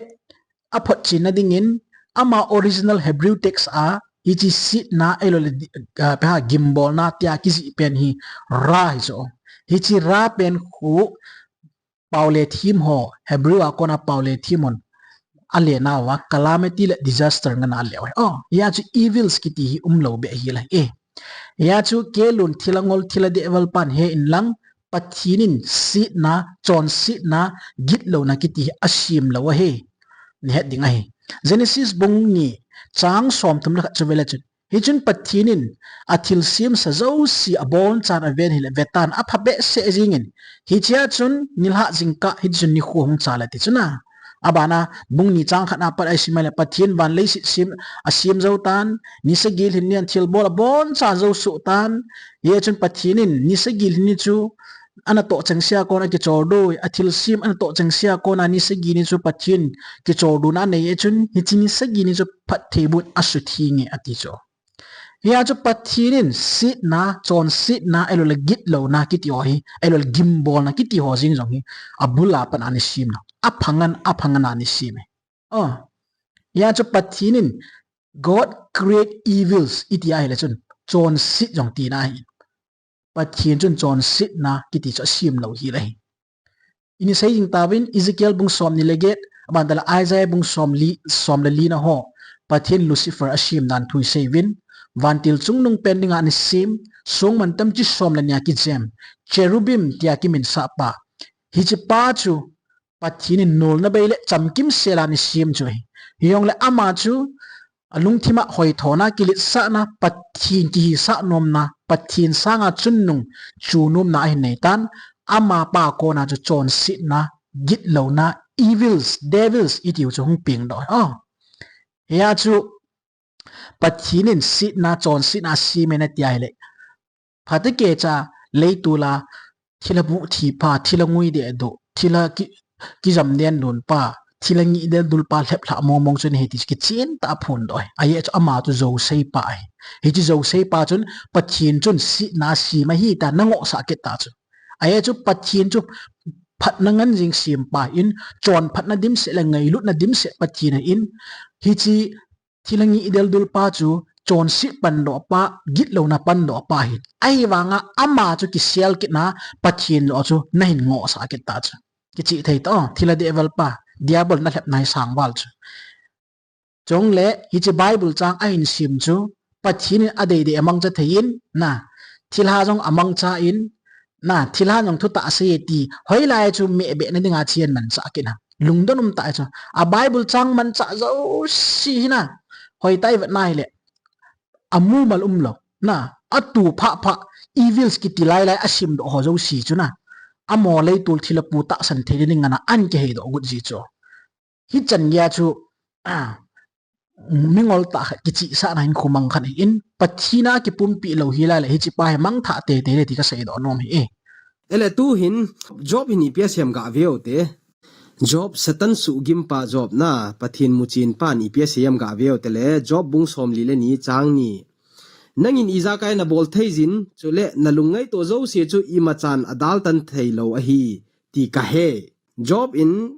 aphotchenna dingin, ama original Hebrew text a, hiche sitna, ahilou le, ah, pha gimbolna tia kijih pen hi ra hi chu. Hiche ra pen khu pao le them ho, Hebrew a kona pao le them hon ale nauva, calamity le disaster ngana ale uve. Oh, hia chu evils kiti hi umlou beh ahi lai e. Hia chu keilun thilha ngol thilha dehval pan he inlang, Pathen in sitna, chonsetna, gitlouna kiti hi asem lou ahi. Nahet ding ahi. Genesis bung ni chang somthum le khat chu vele chun. Hichun Pathen in athilsemsa jouse abonchan aven hile vetan apha behseh jingin. Hichea chun nilhah jingkah hichun nikho hung chal e ti chun a. Abana bung ni chang khat na pat a isim le Pathen van leiset sem asem jou tan, ni sagi lhin ni a thilbol abonchan jou soh tan. Hichun Pathen in ni sagi lhin ni chu anatoh chengse a kona kichol doh, athilsem anatoh chengse a kona ni sagi ni chu Pathen kichol dohna anei e chun, hiche ni sagi ni chu phatthei boh in asutheng e ati chu. Hia chu Pathen in sitna, chonsetna, ahilou le gitlouna kiti ho hi, ahilou le gimbolna kiti ho jeng jong hi, abul a pat ana sem nau. Aphangan, aphangan ana sem e. Oh. Hia chu Pathen in God create evils iti ahile chun, chonset jong tina ahi. Pathen chun chonsetna kiti chu asem lou ahi lai. Ini sei jing tauvin Ezekiel bung somni le get, aban tah le Isaiah bung somli, som le li na ho. Pathen Lucifer asem dan thu isei uvin. Vantil chungnung pen dinga ana sem, songmantam chi som le ni a kijem, cherubim tia kiminsah pa. Hiche pa chu Pathen in nolna bei le chamkimsel a ana sem chu ahi. Hijongle ama chu alungthim a hoithona, kiletsahna, Pathen kihisah nomna, Pathen sanga chunnung chu nomna ahin nei tan, amapa kona chu chonsetna, gitlouna, evils, devils itiu chu hung pengdoh. Oh. Hia chu Pathen in sitna, chonsetna asem e nati ahile, phatecha leitol a thilha buh thi pa, thilha ngui deh doh, thilha ki, kijam den dun pa, thilha ngih del dul pa lhep lhah mong mong chu nahi ti chu kichen tah a aphondoh e. Ajeh chu ama chu jousei pa ahi. Hiche jousei pa chun Pathen chun sitna asem ahi tia ana ngohsah kit ta chu. Ajeh chu Pathen chu phatna ngan jing sem pa ahin, chonphatna dimset le ngailutna dimset Pathen ahin, hiche thilha ngih del dul pa chu chonset pandoh pa, gitlouna pandoh pa ahi. Ahivanga ama chu kisel kitna Pathen joh chu nahin ngohsah kit ta chu. Kichih thei tah, thilha dehval pa, Diabol nalhepna hi sangval chu. Chule hiche Bible chang ahin sem chu, Pathen in adei dei amangcha thei in, na, thilha jong amangcha in, na, thilha jong thutah asei e ti, hoilai chu mehbehna dinga achen manchah kit na. Lungdon um tah chu. A Bible chang manchah jouse hi na, hoitah a ivet na hile, amumal umlou, na, atu phah phah, evils kiti lai lai asemdoh ho jouse chu na, amaho leitol thilha pu tahsan theina dinga ana kiheidoh got ji chu. Hichan geiya chu, ah, mingol tah khat kichihsahna hinkho mang khat ahin, Pathen a kipumpi lou hilai le, hiche pa hi mangthah teitei le ti kaseidoh nom ahi e. Ele tuhin, Job hin ipi asei em gave u te. Job, Satan suhgim pa Job na, Pathen muchen pan ipi asei em gave u te le, Job bung somli le ni chang ni. Nangin ijakai nabol thei jin, chule nalung ngaito jouse chu imachan adaltan theilou ahi, ti kahe. Job in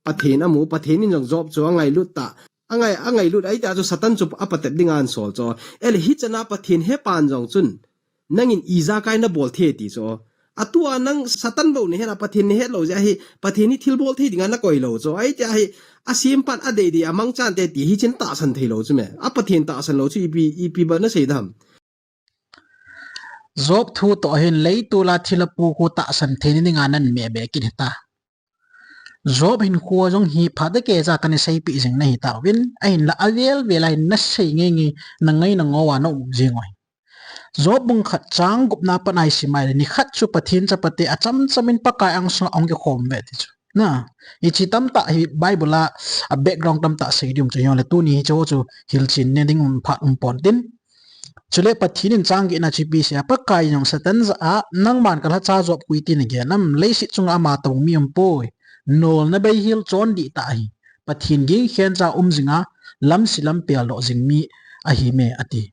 Pathen amu, Pathen in jong Job chu angailut tah. Angai, angailut ahi tia chu Satan chu apatep dinga ahin sol chu. Ele hichana Pathen hepan jong chun, nangin ijakai nabol thei ti chu. Atua nang Satan bou nahet a, Pathen nahet lou jeh ahi, Pathen hi thilbol thei dinga nakoi lou chu. Ahi tia hi, asempan adei dei amangchan te ti hi chun tahsan thei lou chu me. A Pathen tahsan lou chu ipi, ipi ba nasei dem. Job thu toh hin leitol a thilha pu khu tahsan theina dinga nan mehbeh kit hita. Job hinkho jong hi phatecha kana seipeh jing nahi tauvin, ahinla avel vel a hin nasei ngei ngei, nangai nangou a na um jing uve. Job bung khat chang gup na pat a isim a ahile, nikhat chu Pathen chapate acham cham in Pakai angsunga ahung kikhom uve ti chu. Na, hiche tamtah hi Bible a, a background tamtah sei ding um chu hijongle tuni hiche ho chu hilchen ne ding um phat um pon tin. Chule Pathen in chang get na chu ipi asei a, Pakai in jong Satan jah a, nangman kalhacha Job khu iti nagel ham, leiset chunga ama toh mi um poi. Nolna beihel chondih tah ahi. Pathen ging khen cha um jinga, lamse lam peldoh jing mi ahi me ati.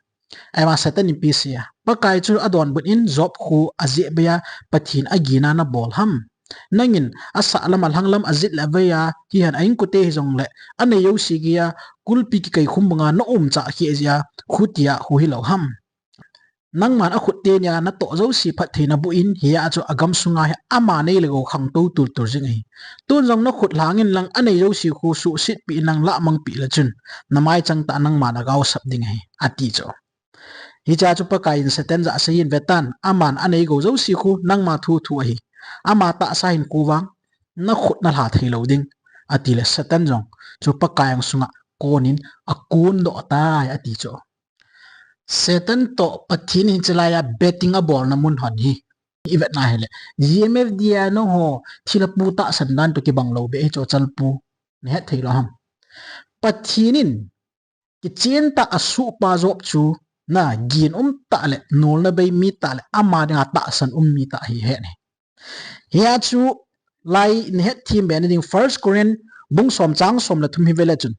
Ahivang Satan in ipi asei a, Pakai chu adonbut in Job khu ajeh bei a Pathen agina nabol ham. Nangin asah lam alhang lam ajet le avei a, hihen a inkote hijongle, anei jouse gei a, kulpi kikei khum banga na umcha kheh jeh a, khutia khu hilou ham. Nangman akhut teni a natoh jouse phatthei naboh in, hia chu agam sunga hi ama nei le gou khangtou tultul jing ahi. Tun jong nakhut lhang in lang anei jouse khu suhset peh in lang lahmang peh le chun, namaichang tah a nangma nagaosap ding ahi, ati chu. Hichea chu Pakai in Satan jah a asei in, vetan, aman anei gou jouse khu nangma thuthu ahi. Ama tahsa hinkho vang nakhut nalha thei lou ding, ati le Satan jong chu Pakai ang sunga kon in akondoh tai, ati chu. Satan toh Pathen in hiche lai a betting abolna mun hon hi ivet na hile, G M F D I a nangho thilha pu tahsan dan toh kibang lou beh hi chu chalpu. Nahet thei lou ham? Pathen in kichen tah a asuhpa Job chu, na, gin um tah le, nolna bei mi tah le, ama dinga tahsan um mi tah ahi, het ahi. Hia chu lai nahet them be na ding, First Corinth bung som chang som le thum hi vele chun,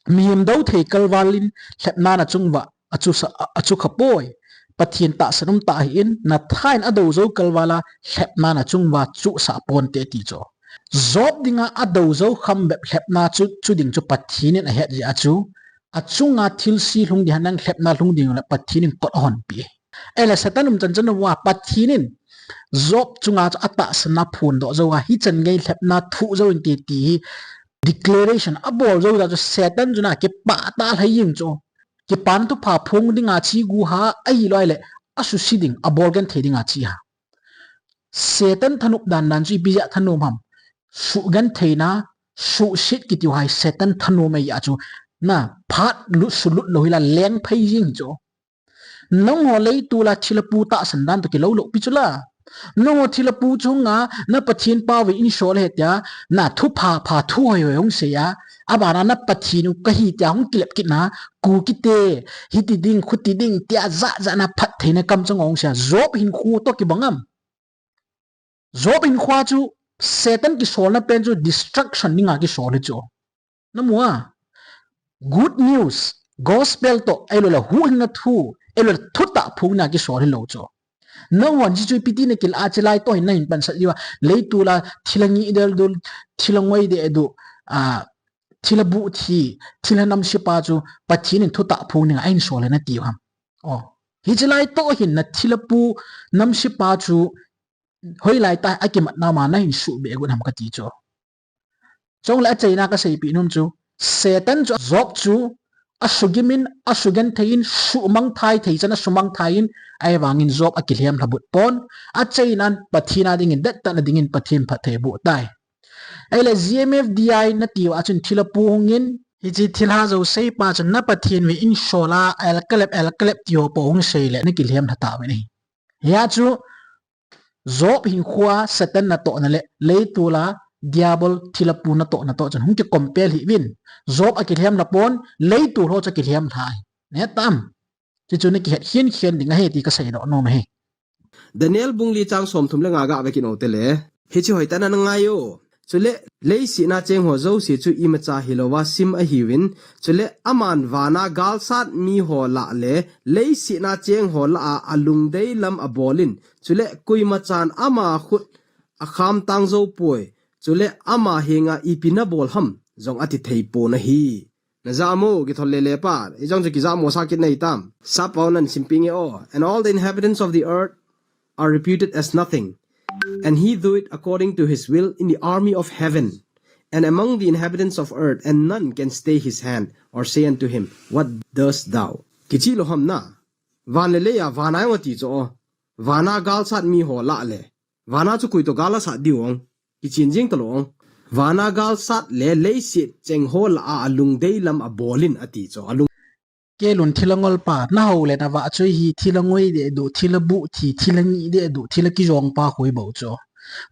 mihem dou thei kalval in lhepna nachung uva achu sa, achu kha poi. Pathen tahsan um tah ahin, natha in adou jou kalval a lhepna nachung uva chuhsah ponte ati chu. Job dinga adou jou kham bep lhepna chu, chu ding chu Pathen in ahet jeh a chu, achunga thilse lhung ding, henlang lhepna lhung ding le Pathen in kot ahonpi. Ahile Satan umchan chan uva Pathen in Job chunga chu atahsan aphondoh jou a, hichan gei lhepna thoh jou inte ti hi declaration abol jou jeh a chu Satan chu na kipah tah lhai jeng chu. Kipana thupha phong dinga che gu ha ahilou le asuse ding, abol genthei dinga che ha. Satan thanop dan dan chu ipi jeh a thanom ham? Sugentheina, suhset kiti u hi Satan thanom ahi a chu, na, phat lut sulut lou hila lengphei jeng chu. Nangho leitol a thilha pu tahsan dan toh kilou loupi chu la. Nangho thilha pu chunga na Pathen pao ve in sol he tia, na, thupha pha thu hoi hoi hung sei a, abana na Pathen u kahi tia hung kilep kit na, Kukite, hiti ding, khuti ding tia jat jat na phattheina kamchang hung sei a, Job hinkho toh kibang am? Job hinkho chu Satan kisolna pen chu destruction dinga kisol hi chu. Namu a? Good news, gospel toh, ahilou le huhhingna thu, ahilou le thutah phongna kisol hilou chu. Nanghon hichu ipi ti nakilah a, hiche lai toh hin nahin pansat diu a, leitol a thilha ngih del dul, thilha ngoi deh du, a, thilha buh thi, thilha namse pa chu Pathen in thutah phong dinga ahin sol e nati u ham? O, hiche lai toh hin na thilha pu namse pa chu hoilai tah a kimatna ma nahin suhbeh got ham kati chu. Chule achaina kaseipeh nom chu, Satan chu Job chu asugim in, asugenthei in, sumangthai thei chan asumangthai in, ahivangin Job akilhem lhabut pon, achainan Pathen a dingin, dettah na dingin Pathen phatthei aboh tai. Ahile G M F D I nati uva chun thilha pu hung in, hiche thilha jouse pa chun na Pathen ve in sol a, el kalep, el kalep ti ho po hung sei le, nakilhem lha tauvin ahi. Hia chu, Job hinkho a Satan natohna le leitol a Diabol thilha pu natohna toh chun hung kicompare hih uvin. Job akilhem lha pon, leitol ho chu akilhem lha ahi. Nahet tam? Hichu nakihet khen khen ding ahi ti kaseidoh nom ahi. Daniel bung li chang somthum le nga gah ve kit u te le. Hiche hoitah in nangai o. Chule, leiset a cheng ho jouse chu imacha hilouva sim ahiuvin, chule aman vana galsat miho lah le leiset a cheng ho lah a alungdei lam abol in, chule koimachan ama khut akham tang jou poi, chule ama henga ipi nabol ham jong ati thei pon ahi. Naja mo, kithol lele pa, ijong chu kija mo sa kit nai tam. Sap pao nan simpeh inge o. And all the inhabitants of the earth are reputed as nothing. And he doeth according to his will in the army of heaven, and among the inhabitants of earth, and none can stay his hand, or say unto him, What doest thou? Kichi lou ham na. Van le lei a, van a jong ati chu o. Vana galsat miho lah le. Vana chu koi toh gal asat diu ong. Kichen jing talou ong. Vana galsat le leiset cheng ho lah a alungdei lam abol in ati chu. Alung Kelun thilha ngol pa, nahao le navah chu hi thilha ngoi deh du, thilha buh thi, thilha ngih deh du, thilha kijong pa khu hi bou chu.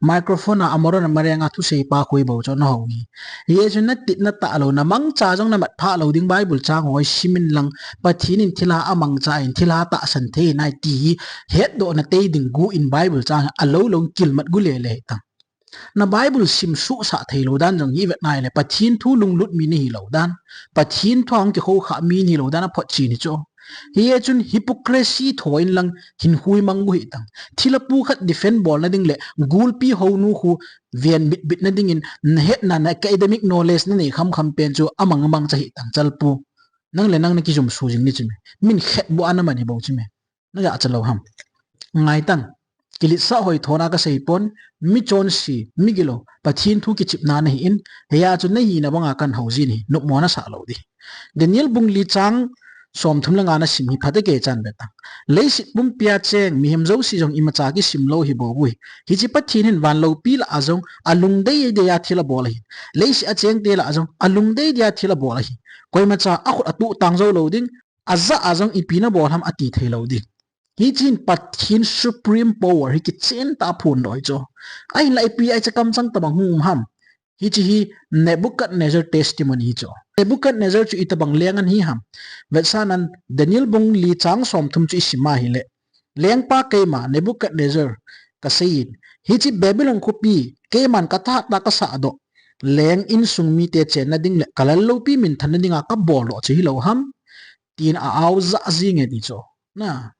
Microphone a amaron amareng a thusei pa khu hi bou chu nahou hi. Hiche chu natit natah lou, namangcha jong namat phah lou ding Bible chang ho hi simin lang, Pathen in thilha amangcha in, thilha tahsan thei nai ti hi hetdoh na tei ding gu in Bible chang hi alou lou kilmat gu lele hitang. Na Bible sim suhsah thei lou dan jong hi vet nai le, Pathen thu lunglut mi nahi lou dan, Pathen thu a hung kikhou kha mi nahi lou dan aphotchen hi chu. Hiche chun hypocrisy tho in lang hinkho hi mang gu hitang. Thilha pu khat defend bol na ding le, gulpi hounu khu ven bit bit na ding in, nahetna, na academic knowledge nanei kham kham pen chu amang amang cha hitang, chal pu. Nang le nang nakijum su jing ni chu me. Min khet bu ana man hi bou chu me. Naja cha lou ham. Ngai tan. Kiletsah hoithona kasei pon, mi chonse, migilou, Pathen thu kichepna nahi in, hiche a chu nahina banga kahin hou jin ahi, nopmo nasah lou ding. Daniel bung li chang somthum le nga nasim hi phatah kei chan be tang. Leiset pumpi a cheng mihem jouse jong imacha kisim lou hi bou ui. Hiche Pathen hin van loupi lah a jong alungdei dei a thil abol ahi. Leiset a cheng te lah a jong alungdei dei a thil abol ahi. Koimacha akhut atuh tang jou lou ding, aja a jong ipi nabol ham ati thei lou ding. Hiche hin Pathen supreme power hi kichen tah a phondoh ahi chu. Ahinla ipi a hiche kamchang tabang hung um ham. Hiche hi Nebuchadnezzar testimony hi chu. Nebuchadnezzar chu itobang leng ahi ham. Vetsahnan Daniel bung li chang somthum chu isim a hile, lengpa keima Nebuchadnezzar kasei in, hiche Babylon khopi keiman kathahat a kasahdoh, leng insung mite chenna ding le kalal loupi minthanna dinga kabol doh chu hilou ham, tin a-aojah jing e ti chu. Na,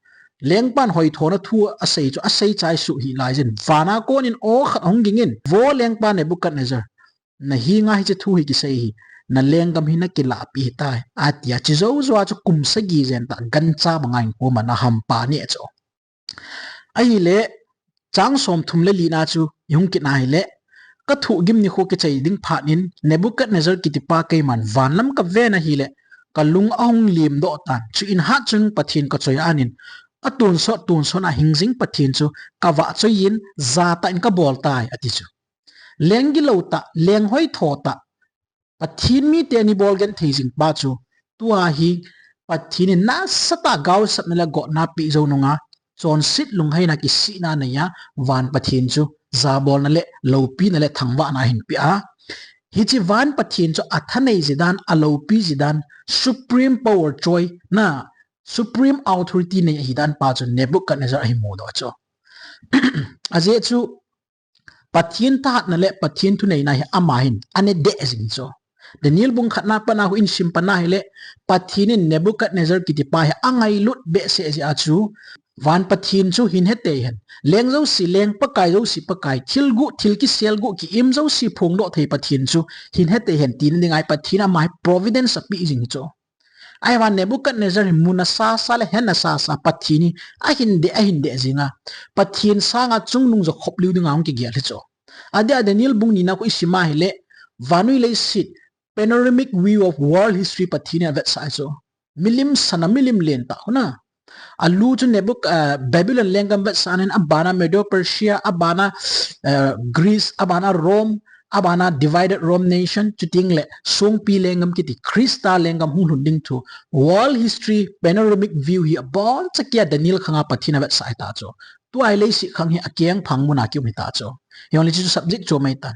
lengpan hoithona thu asei chu, asei chai suh hih laijin, vana konin aw khat ahung ging in, vo lengpa Nebuchadnezzar, nahenga hiche thu hi kisei hi, nalenggam hi nakilah peh tai, atia. Hiche jou jou a chu kum sagi jen tah gancha banga in koma nahampa neh chu. Ahile, chang somthum le li na chu ihung kit na hile, kathoh gim nikho kichai ding phat in, Nebuchadnezzar kitipa keiman vanlam kaven ahile, kalung ahung limdoh tan. Chuin hatchun Pathen kachoi anin, atonsot tonsot a hingjing Pathen chu kavahchoi in, jatah in kabol tai, ati chu. Leng gilou tah, leng hoitho tah, Pathen mite ni bol genthei jing pa chu, tua hi Pathen in nasatah a gaosapna le gotna peh jou nunga, chonset lungheina kisihna neiya, van Pathen chu jabolna le loupina le thangvahna ahin peh a. Hiche van Pathen chu athanei ji dan, aloupi ji dan, supreme power choi na, supreme authority nei ahi dan pa chu Nebuchadnezzar ahin mudoh chu. Ajeh chu, Pathen thahatna le Pathen thuneina hi ama hin ana deh jing chu. Daniel bung khatna pana khu isim pana hile, Pathen in Nebuchadnezzar kitipa hi angailut behseh jeh a chu, van Pathen chu hin hetei hen. Leng jouse leng, pakai jouse pakai, thil guh, thil kisel guh, ki-im jouse phongdoh thei Pathen chu hin hetei hen tina dinga Pathen ama hi providence apeh jing chu. Ahivangin Nebuchadnezzar hi mun asasa le hen asasa Pathen hi ahin deh, ahin deh jinga, Pathen sanga chungnung jo khop liu dinga hung kigel hi chu. Adeh a Daniel bung nina khu isim a hile, vannoi leiset, panoramic view of world history Pathen in avetsah chu. Milim sana, milim lentah khu na. Alu chu Nebuch-, ah, Babylon lenggam vetsahnan, abana Medo Persia, abana, eh, Greece, abana Rome, abana divided Rome nation, chuteng le songpi lenggam kiti Christa lenggam hung lhun ding thu. World history panoramic view hi aboncha kia Daniel khanga Pathen in avetsah ahi ta chu. Tua hi leiset khang hi akeng phang muna kium ahi ta chu. Hijongle chu subject chu mai tan.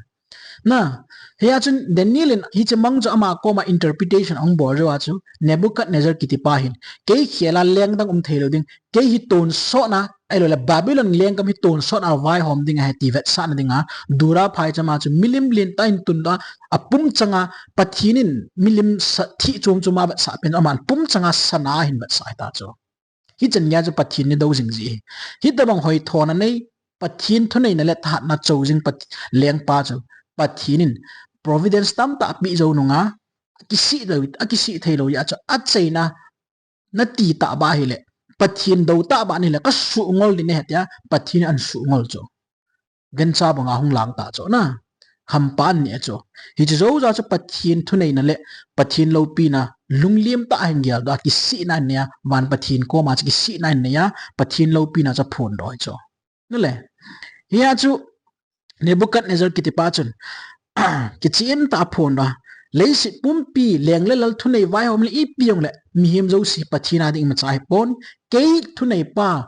Na, hia chun Daniel in hiche mang chu ama koma interpretation ahung bol jou a chu, Nebuchadnezzar kitipa hin, kei khela lengdang um thei lou ding, kei hi tonsotna, ahilouleh Babylon lenggam hi tonsotna vaihom ding ahi ti vetsahna dinga, Dura phaichama chu milim lentah in tundoh a, apum changa Pathen in milim sa, thi chom chom a vetsah pen aman pum changa sana ahin vetsah ahi ta chu. Hichan geiya chu Pathen ni dou jing ji ahi. Hitobang hoithona nei, Pathen thuneina le thahatna choi jing Pat-, lengpa chu Pathen in providence tamtah apeh jou nunga, akisih lou, akisih thei lou jeh a chu achaina nati tah ba hile, Pathen dou tah ba nile, kasuh ngol ding nahi tia, Pathen in asuh ngol chu. Gancha banga hung lang ta chu na. Hampa anei chu. Hiche jou jou a chu Pathen thuneina le Pathen loupina lunglim tah a hin geldoh a, kisihna anei a, van Pathen koma chu kisihna anei a, Pathen loupina chu aphondoh ahi chu. Nale. Hia chu Nebuchadnezzar kitipa chun, kichen tah a aphondoh a, leiset pumpi leng le lal thunei vaihom le ipi jong le mihem jouse Pathen a ding imacha ahipon, kei thuneipa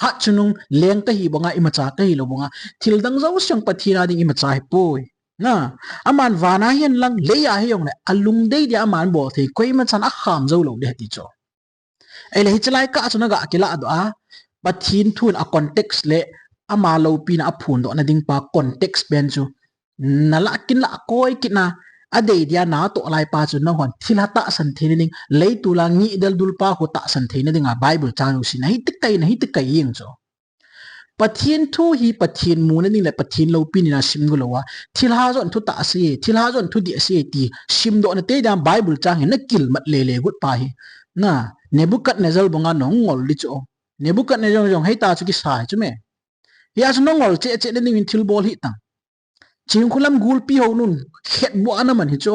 Hatchungnung leng kahi banga, imacha kahi lou banga, thil dang jouse jong Pathen a ding imacha ahipoi. Na, aman vana hihen lang, leiya hijongle, alungdei dia aman bol thei, koimachan akham jou lou ding ahi ti chu. Ahile hiche lai kah chu naga kilah doh a, Pathen thu in a context le ama loupina aphondoh na ding pa context pen chu nalah kin lah koi kit na, adei dia natoh lai pa chu nanghon thilha tahsan theina ding, leitol a ngih deldul pa khu tahsan theina dinga Bible chang jouse nahi tikai, nahi tikai jeng chu. Pathen thu hi Pathen muna ding le Pathen loupina ding a simgo lou a, thilha jong thu tahsa e, thilha jong thu dehse e ti simdoh na te dia Bible chang hi nakilmat lele got pa hi. Na, Nebuchadnezzar banga nangol ding chu. Nebuchadnezzar jong hei ta chu kisa hi chu me. Hia chu nangol cheh cheh na ding in thil bol hih tan. Chinkhulam gulpi hou nun khetbuh a naman hi chu.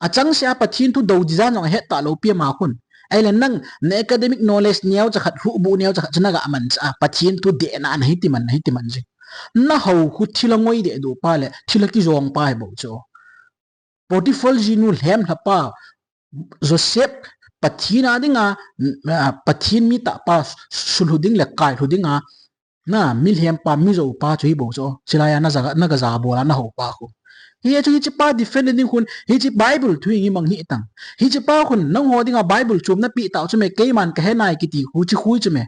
Achangseh a Pathen thu dou ding jan jong ahet talou pi ama khun. Ahile nang na academic knowledge neocha khat, huhbuh neocha khat chu naga manchah a, Pathen thu dehna nahi timan, nahi timan jing. Nahou khu thilha ngoi dehduh pa le thilha kijong pa hi bou chu. Potiphar jinu lhemlha pa, Joseph, Pathen a dinga, ah, Pathen mi tah pa, sulhu ding le kailhu dinga, na, mi lhem pa, mi jou pa chu hi bou chu. Chulai a naga, naga jabol a nahou pa khu. Hiche chu hiche pa defend ding khun, hiche Bible thu hi mang hih tan. Hiche pa khun, nangho dinga Bible chom napeh tau chu me, keiman kahe nai kiti khu, chu khu chu me.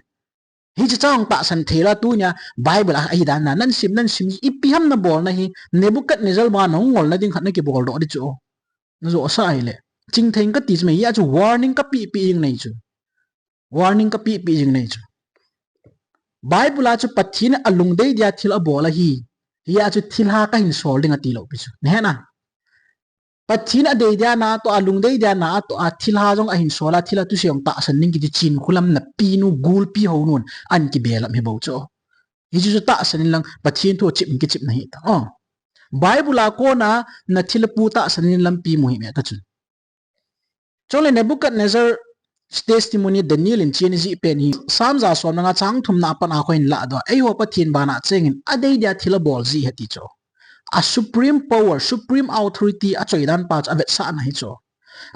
Hiche chang tahsan thei la tunia Bible a ahi dan na, nan sim, nan sim, ipi ham nabol na hi, Nebuchadnezzar banga nangol na ding khat nakibol doh ding chu. Najou sa ahile. Chingthei kati chu me, hia chu warning kapeh peh jing nei chu. Warning kapeh peh jing nei chu. Bible a chu Pathen in alungdei dia thil abol ahi. Hia chu thilha kahin sol ding ati lou pi chu. Nahe na. Pathen in adei dia natoh a, alungdei dia natoh a, thilha jong ahin sol a, thilha thusei jong tahsan ding kiti Chinkhulam napinu gulpi hou nun ahin kibelap hi bou chu. Hichu chu tahsan in lang Pathen thu chep in kichep nahi ta. Oh. Bible a kona nathilha pu tahsan in lampi mu hih me ta chun. Chule Nebuchadnezzar testimony Daniel in chen ijih pen hi, Psalm ja som le nga chang thumna a pat a kho in lah doh a, eiho Pathen bana chengin adei dia thil abol ji ahi ti chu. A supreme power, supreme authority achoi dan pa chu avetsahna hi chu.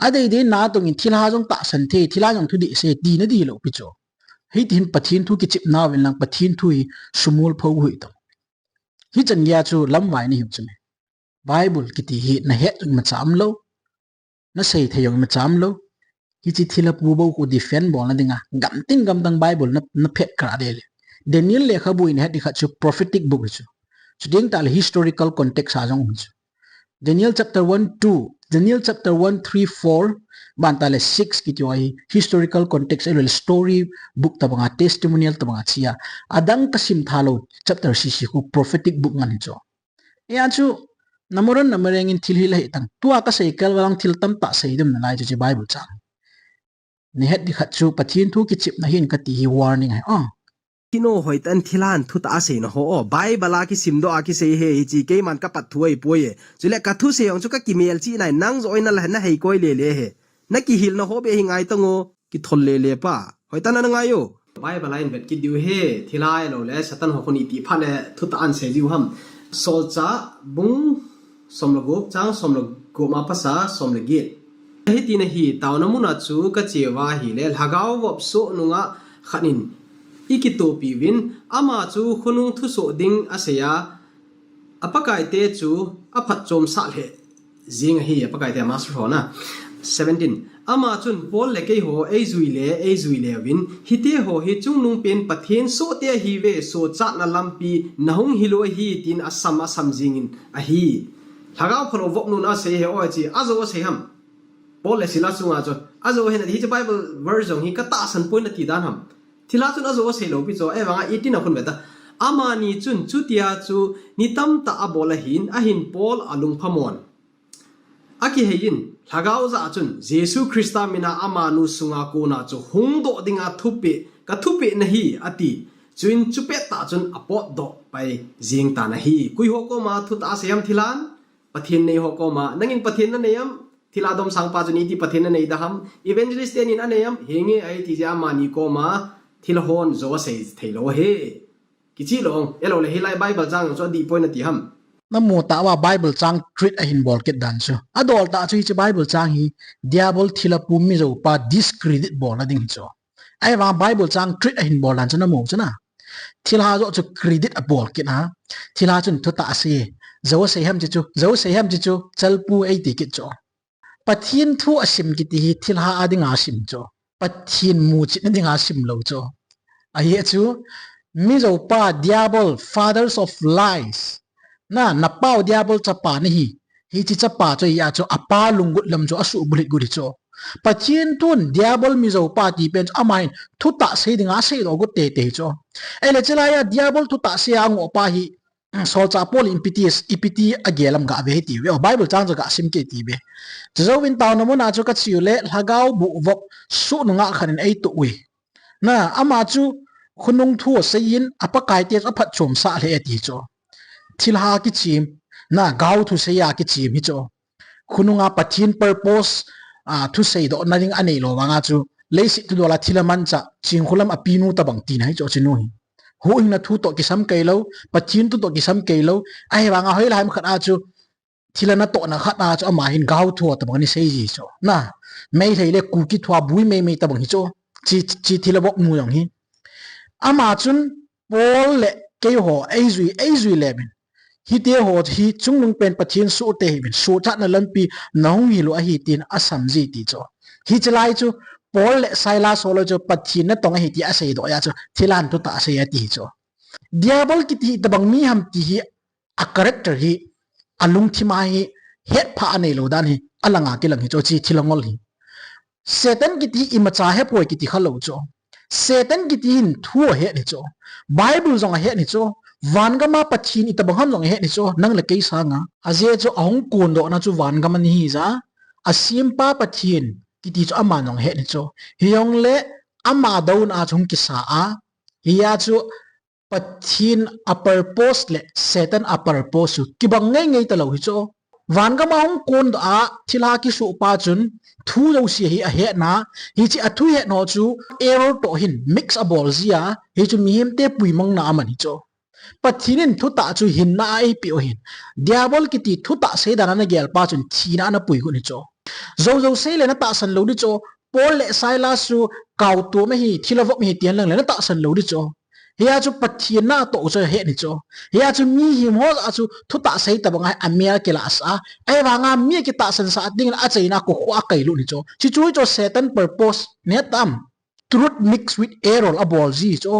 Adei dei natong in thilha jong tahsan thei, thilha jong thu dehse tina ding lou pi chu. Hiti hin Pathen thu kichep nauvin lang Pathen thu hi sumol pho hih tan. Hichan geiya chu lamvai nahiu chu me. Bible kiti hi nahet jong imacha umlou. Nasei thei jong imacha umlou. Hiche thilha pu bou khu defend bolna dinga, gamtin gamdang Bible na, naphet kha lele. Daniel lekhabu in het ding khat chu prophetic book hi chu. Chuteng tahle historical context a jong um chu. Daniel chapter one, two, Daniel chapter one, three, four, ban tahle six kiti ho hi historical context, ahilou le story book tobanga, testimonial tobanga che a. Adang kasim tha lou chapter sese khu prophetic book ngen hi chu. Hia chu, namoron namareng in thil hil ahi tan. Tua kasei kei uva lang thil tamtah sei ding nalai chu hiche Bible chang. Nahet ding khat chu Pathen thu kichepna hin kati hi warning ahi. Ah. Kino hoitah in thilha thu tah a seina ho. Bible a kisim doh a kisei ahi hiche keiman kapat thu ahipoi e. Chule kathusei jong chu kakimelchih nai, nang joh in nahei koi lele ahi. Nakihilna ho beh hi ngai tan o, kithol lele pa. Hoitah in nangai o. Bible a in vet kit diu ahi, thilha ahilou le, Satan ho khun iti phat le, thutah a asei diu ham. Solchah bung som le gup, chang som le gup a pat a som le get. Hiti ahi, taona mun a chu kache uva ahile, lhagao vop soh nungah khat in eikitopi uvin, ama chu khonung thusoh ding asei a, apakaite chu aphatchomsah lheh jing ahi, apakaite master ho na. Seventeen. Ama chun Paul le keiho eijui le, eijui le uvin, hite ho hi chungnung pen Pathen sohte ahiuve, sochatna lampi nahung hil u ahi, tin asam, asam jing in ahi. Lhagao phalou vop nun asei ahi, o chi, ajou asei ham. Paul le Silas chunga chu, ajou ahi nati, hiche Bible verse jong hi katahsan poi nati dan ham. Thilha chun ajou asei lou pi chu, ahivanga eighteen a khun ve ta. Amani chun chutia chu ni tamtah abol ahin, ahin Paul alungphamon. Akihei in, lhagao jah a chun, Jesu Christa mina amanu sunga kona chu hungdoh dinga thupeh, kathupeh nahi, ati. Chuin chupet tah chun apotdoh pai jing tan ahi. Koi ho koma thutah asei ham thilhan? Pathen nei ho koma, nangin Pathen nanei am? Thilha domsang pa chun iti Pathen nanei da ham? Evangelist tenin anei am? Henge ahi ti jeh a amani koma thilha hon jou asei thei lou ahi. Kichih lou, ahilou le hilai Bible chang chu adih poi nati ham. Namu tah uva Bible chang treat ahin bol kit dan chu. Adol tah chu hiche Bible chang hi Diabol thilha pu mijou pa discredit bolna ding hi chu. Ahivang Bible chang treat ahin bol dan chu namu chu na. Thilha joh chu credit abol kit a. Thilha chun thutah asei. Jou asei ham chi chu, jou asei ham chi chu, chalpu eiti kit chu. Pathen thu asim kiti hi thilha a dinga sim chu. Pathen muchetna dinga sim lou chu. Ahi chu, mi joupa Diabol, fathers of lies. Na, napau Diabol chapa nahi. Hiche chapa chu ahi a chu, apa lunggut lam chu asuh bulhit got hi chu. Pathen thun Diabol mi joupa ti pen chu, ama hin thutah sei dinga aseidoh got teitei chu. Ahile chulai a Diabol thutah sei a angoh pa hi, Solchah Paul in ipiti, ipiti agel am gah ve hiti ve. O, Bible chang chu gah sim kei ti ve. Chujouvin taona muna chu kache u le, lhagao boh vop suh nungah khat in eitoh uve. Na, ama chu khonung thu asei in, a Pakai te chu aphatchomsah lheh e ti chu. Thilha kichem, na, gao thusei a kichem hi chu. Khonunga Pathen purpose, a, thuseidohna ding anei lou vanga chu, leiset thudol a thilha manchah, Chingkholam a pinu tobang tina hi chu, chinu hi. Huhhingna thu toh kisam kei lou, Pathen thu toh kisam kei lou, ahivanga hoilai ham khat a chu, thilha natohna khat a chu ama hin gao thu tobang ani sei ji chu. Na, Meitei le Kuki thu a bui meimei tobang hi chu, chi, chi thilha vop nu jong hi. Ama chun, Paul le keiho eijui, eijui le min. Hite ho hi chungnung pen Pathen sohte hi min. Sohchatna lampi nahung hil u ahi tin asam ji ti chu. Hiche lai chu Paul le Silas ho loi chu Pathen natong ahi ti aseidoh a chu thilha thutah asei ati chu. Diabol kiti hi tobang mi ham ti hi a character hi, alungthim a hi, hetphah anei lou dan hi, alanga kilang hi chu, chi thilha ngol hi. Satan kiti hi imacha hepoi kiti khalou chu. Satan kiti hin thu ahet hi chu. Bible jong ahet hi chu. Vangam a Pathen itobang ham jong ahet hi chu. Nang le kei sanga. Ajeh chu ahung kondohna chu vangam ahi jeh a. Asempa Pathen kiti chu ama jong ahet hi chu. Hijongle ama douna a chu hung kisa a. Hia chu Pathen a purpose le Satan a purpose chu kibang ngeingei talou hi chu. Vangam a hung kondoh a thilha kisoh pa chun thu jouse hi ahetna, hiche a thuhet ho chu error toh hin mix abol ji a, hichu mihemte puimangna aman hi chu. Pathen in thutah chu hinna a eipeh u ahin. Diabol kiti thutah sei dan a nagel pa chun thina a napui got hi chu. Jou jou sei le natahsan lou di chu. Paul le Silas chu kaotom ahi, thilha vop ahi ti henlang le natahsan lou di chu. Hia chu Pathen natoh u chu ahet hi chu. Hia chu mihem ho a chu thutah sei tobang a hi amel kilahsah a. Ahivanga mi akitahsan sah dingin achaina a kokhuh a akailut hi chu. Chuchu hi chu Satan purpose nahet tam. Truth mix with error abol ji chu.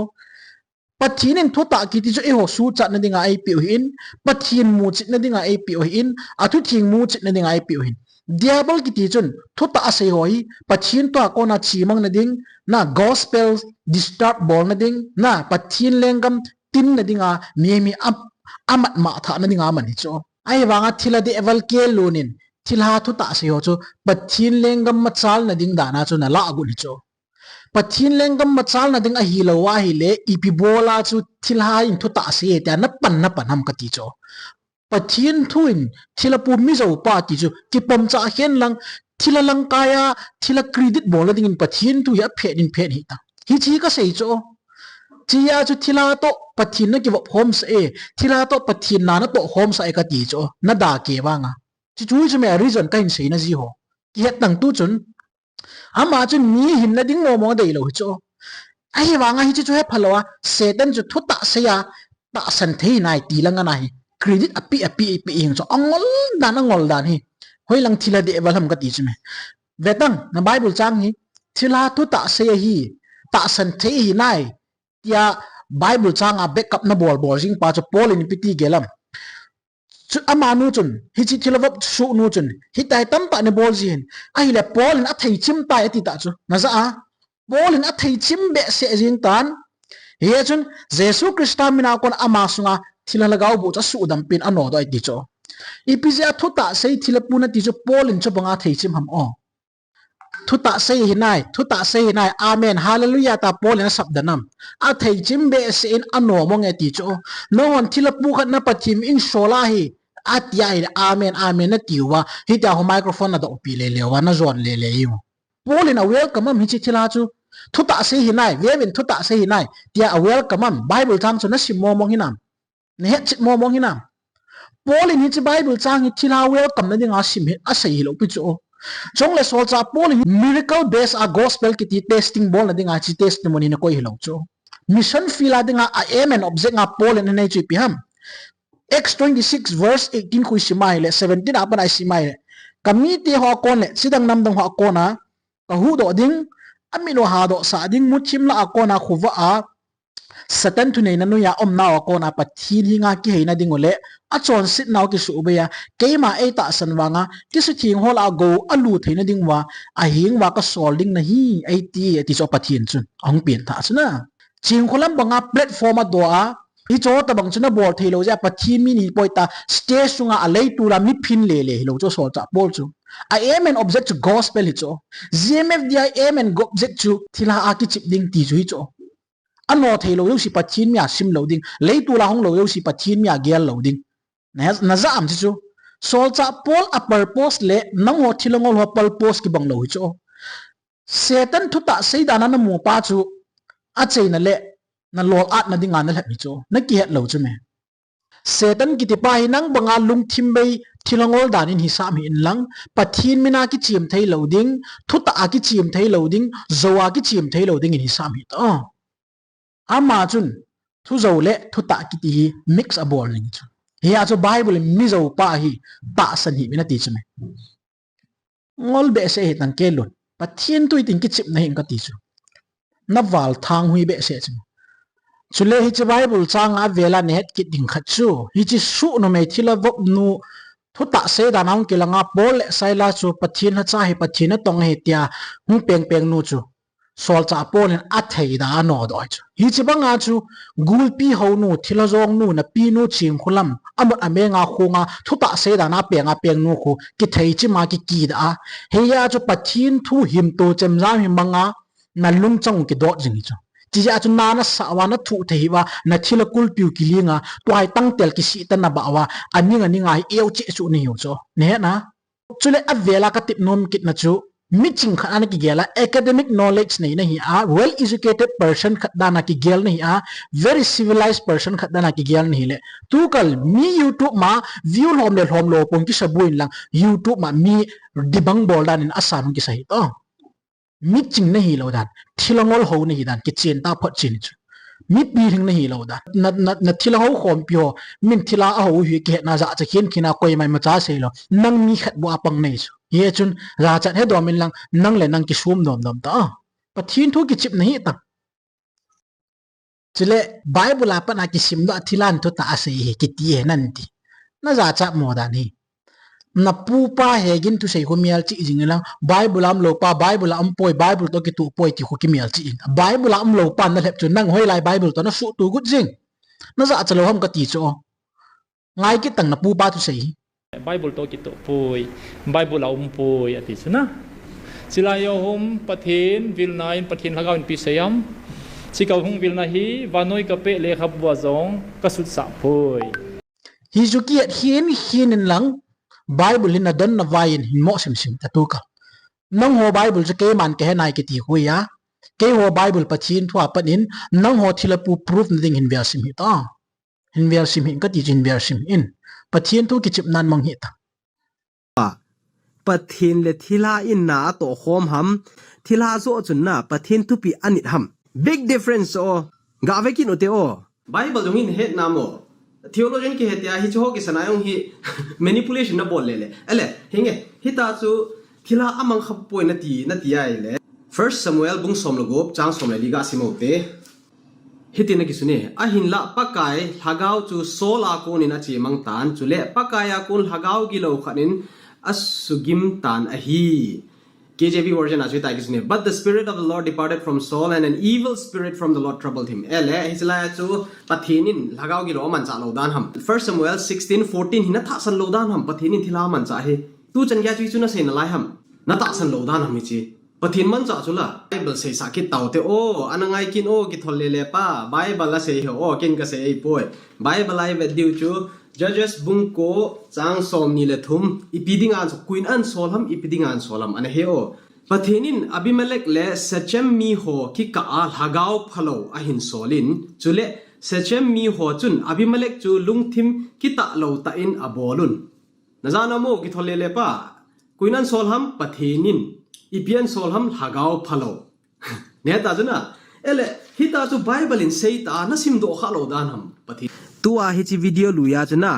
Pathen in thutah kiti chu eiho suhchatna dinga eipeh u ahin, Pathen muchetna dinga eipeh u ahin, athutheng muchetna dinga eipeh u ahin. Diabol kiti chun thutah asei ho hi Pathen thu a kona chemangna ding, na gospel disturb bolna ding, na Pathen lenggam tinna dinga mi, mi a, amatmah thahna dinga aman hi chu. Ahivanga thilha dehval kel lon in, thilha thutah sei ho chu Pathen lenggam machalna ding dan a chu nalah got hi chu. Pathen lenggam machalna ding ahilou ahile, ipi bol a chu thilha in thutah sei e tia napan, napan ham kati chu. Pathen thu in thilha pu mi joupa ti chu kipomcha khen lang, thilha langkai a, thilha credit bolna dingin Pathen thu hi aphet in phet hih tan. Hiche kasei chu. Chea chu thilha toh Pathen nakivop khomsah e, thilha toh Pathen na natoh khomsah e kati chu. Nada kei vanga. Chuchu hi chu me a reason kahin seina ji ho. Kihet tang tu chun. Ama chun mi hinna ding mong mong adeilou hi chu. Ahivanga hiche chu hephalou a, Satan chu thutah sei a, tahsan thei nai ti lang ana hi. Credit apeh, apeh, apeh hing chu. Angol dan, angol dan hi. Hoilang thilha dehval ham kati chu me. Vetang, na Bible chang hi. Thilha thutah sei ahi. Tahsan thei ahi nai. Tia Bible chang a backup nabol bol jing pa chu Paul in ipi ti gel am. Chu amanu chun, hiche thilha vop suh nu chun, hitia tamtah nabol ji hin. Ahile Paul in atheichim tai ati ta chu. Naja a. Paul in atheichim behseh jing tan. Hia chun, Jesu Christa mina kon ama sunga thilha lhagao boh chu asuhdam pen anodoh e ti chu. Ipi jeh a thutah sei thilha pu nati chu Paul in chubanga atheichim ham o. Thutah sei ahi nai, thutah sei ahi nai, amen, hallelujah tia Paul in asapdan am. Atheichim behseh in anom mong e ti chu. Nanghon thilha pu khat na Pathen in sol ahi, ati ahile, amen, amen nati uva. Hitia ho microphone nadohpi lele uva, najon lele u. Paul in awelcome am hiche thilha chu. Thutah sei ahi nai, veuvin thutah sei ahi nai, tia awelcome am, Bible chang chu nasim mong mong hinam. Nahetchet mong mong hinam. Paul in hiche Bible chang hi thilha welcome na dinga sim hi asei hilou pi chu. Chule solchah Paul in miracle based a gospel kiti testing bolna dinga hiche testimony na koi hilou chu. Mission field a dinga a aim and object a Paul in anei chu ipi ham. Acts twenty-six verse eighteen khu isim a ahile, seventeen a pat a isim a ahile, kamite ho a kon le chidang namdang ho a kona kahuhdoh ding, amit u hadohsah ding, muthim lah a kona khovah a Satan thuneina noiya umnau a kona Pathen henga kiheina ding u le achonsetnau kisuhbei a, keima eitahsan vanga kisutheng ho lah a gou alu theina ding uva, aheng uva kasol ding nahi, eiti, ati chu Pathen chun ahung pengthah chu na. Chingkholam banga platform adoh a, hiche tobang chu nabol theilou jeh a Pathen mi nahipoi tia stage sunga aleitol a mi phin lele hilou chu solchah Paul chu. A aim and object chu gospel hi chu. G M F D I aim and object chu thilha a kichep ding ti chu hi chu. Ano theilou jouse Pathen mi a simlou ding, leitol a hunglou jouse Pathen mi a gellou ding. Na, najah am chu chu. Solchah Paul a purpose le nangho thilha ngol ho purpose kibanglou hi chu. Satan thutah seidan a namu pa chu acheina le nalol atna dinga nalhep hi chu. Nakihetlou chu me. Satan kiti pa hi nang banga lungthim bei thilha ngol dan in hisam hih in lang, Pathen min a kichem theilou ding, thutah a kichem theilou ding, jou a kichem theilou ding in hisam hih ta. Ama chun thujou le thutah kiti hi mix abol ning chu. Hia chu Bible in mijou pa hi tahsan hih in ati chu me. Ngol behseh hih tan kei lun. Pathen thu hitin kichep nahi kati chu. Naval thang hui behseh chu. Chule hiche Bible chang a vela nahet kit ding khat chu, hiche suhnumei thilha vop nu, thutah seidan a hung kilanga Paul le Silas chu Pathen lhacha ahi, Pathen atong ahi tia hung pengpeng nu chu solchah Paul in athei da anodoh chu. Hiche banga chu gulpi hou nu, thilha jong nu, napi nu, chingkholam, amut ameng a khonga thutah seidan a peng a peng nu khu kithei chim a kikidah a. Hia chu Pathen thu himto chemjam hi manga nalungchang u kidot jing hi chu. Chijeh a chu na nasah uva, nathuh thei uva, nathilha kulpi u kilinga, tua hi tangtel kisih ta nabah uva, aning aning a hi eu cheh chu nahiu chu. Nahet na? Chule avela katep nom kitna chu, miching khat a nakigel a, academic knowledge nei nahi a, well educated person khat dan a kigel nahi a, very civilized person khat dan a kigel nahi le. Tukal mi YouTube ma view lhom le lhom lou pon kisa boi in lang, YouTube ma mi debunk bol dan in asan hung kisa hi to. Miching nahilou dan, thilha ngol hou nahi dan, kichen ta phot chen chu. Mi pilhing nahilou dan, na, na, nathilha hou khompi ho, min thilha ahou hi kihetna jachat khen khen a koima imacha seilou, nang mi khat bou a pang nahi chu. Hichun, jachat hedom in lang, nang le nang kisum domdom ta. Pathen thu kichep nahi ta. Chule Bible a pat a kisimdoh a thilha thutah asei hi kiti hi nati. Najachat mo dan hi. Napupa hegin thusei khu melchih jing in lang, Bible a umlou pa, Bible a umpoi, Bible toh kitoh poi ti khu kimelchih in. Bible a umlou pa nalhep chu nang hoilai Bible toh nasuhtoh got jing. Najachat lou ham kati chu. Ngai kit tang napupa thusei hi. Bible toh kitoh poi, Bible a umpoi, ati chu na. Chulai a hung Pathen vilna in Pathen lhagao in ipi asei ham. Chukeu hung vilna hi vannoi kapeh lekhabu a jong kasutsah poi. Hichu kihet khen khen in lang, Bible hi nadon navai in hin mo simsim ta tukal. Nangho Bible chu keiman kahe nai kiti khu a. Keiho Bible Pathen thu a pat in, nangho thilha pu proof na ding hin vel sim hih ta. Hin vel sim hih in kati chu hin vel sim hih in. Pathen thu kichep nan mang hih ta. Pathen le thilha in na atoh khom ham, thilha joh chun na Pathen thupeh anit ham. Big difference o. Gave kit ute o. Bible jong hin het nam o. Theologian kihe tia hiche ho kisan a jong hi manipulation nabol lele. Ele, hinge, hita chu thilha amang khapoi nati, nati ahile. First Samuel bung som le gup, chang som le li gasim ute. Hitin akisun e, ahinlah Pakai lhagao chu Saul a konin achemang tan, chule Pakai a kon lhagao gilou khat in asugim tan ahi. K J V version a chu hitia kisun e, "But the Spirit of the Lord departed from Saul, and an evil spirit from the Lord troubled him." Ele, hiche lai a chu Pathen in lhagao gilou amanchah lou dan ham. First Samuel sixteen fourteen hi natahsan lou dan ham, Pathen in thilha amanchah hi. Tuchan geiya chu hichu nasei nalai ham. Natahsan lou dan ham hiche. Pathen manchah chu la, Bible seisah kit taute o, ana ngai kit o, kithol lele pa, Bible a sei hi o, ken kasei ahipoi. Bible a ivet diu chu, Judges bung ko, chang som ni le thum, ipi dinga asol, koin asol ham, ipi dinga asol ham, ana he o. Pathen in Abimelech le Shechem mi ho kikah a lhagao phalou ahin sol in, chule Shechem mi ho chun Abimelech chu lungthim kitah lou tah in abol un. Najah nam o, kithol lele pa, Koinan sol ham? Pathen in. Ipi asol ham? Lhagao phalou. Neta chu na. Ele, hita chu Bible in seita, nasim doh khalou dan ham? Pathen. Tua hiche video luia chu na.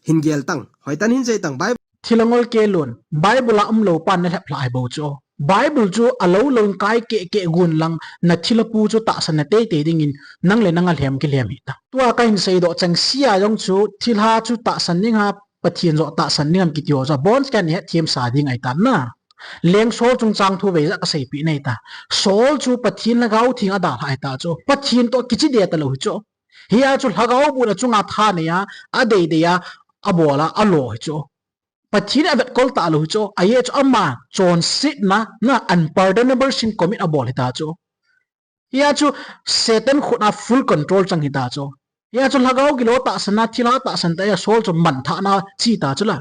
Hin gel tang. Hoitan hin sei tang. Bible. Thilha ngol kelun. Bible a umlou pan nalhep lhah hibou chu. Bible chu alou lou in kai keh keh gun lang, nathilha pu chu tahsan na teitei dingin, nang le nang alhem kilhem hita. Tua kahin seidoh chengse a jong chu, thilha chu tahsan ding ham, Pathen joh tahsan ding ham kiti ho chu, abonchauva nahethem sa ding ahitan na. Leng Saul chungchang thu veija kaseipeh nahitan. Saul chu Pathen Lhagao Theng adalhah ahitan chu. Pathen toh kichi deh talou hi chu. Hia chu Lhagao bohna chunga thanei a, adei dei a, abol a, alo hi chu. Pathen in avetkol talou hi chu. Ajeh chu ama chonsetna, na unpardonable sin commit abol hita chu. Hia chu Satan khut a full control chang hita chu. Hia chu Lhagao gilou tahsan a, thilha tahsan tah a Saul chu manthahna chita chu la.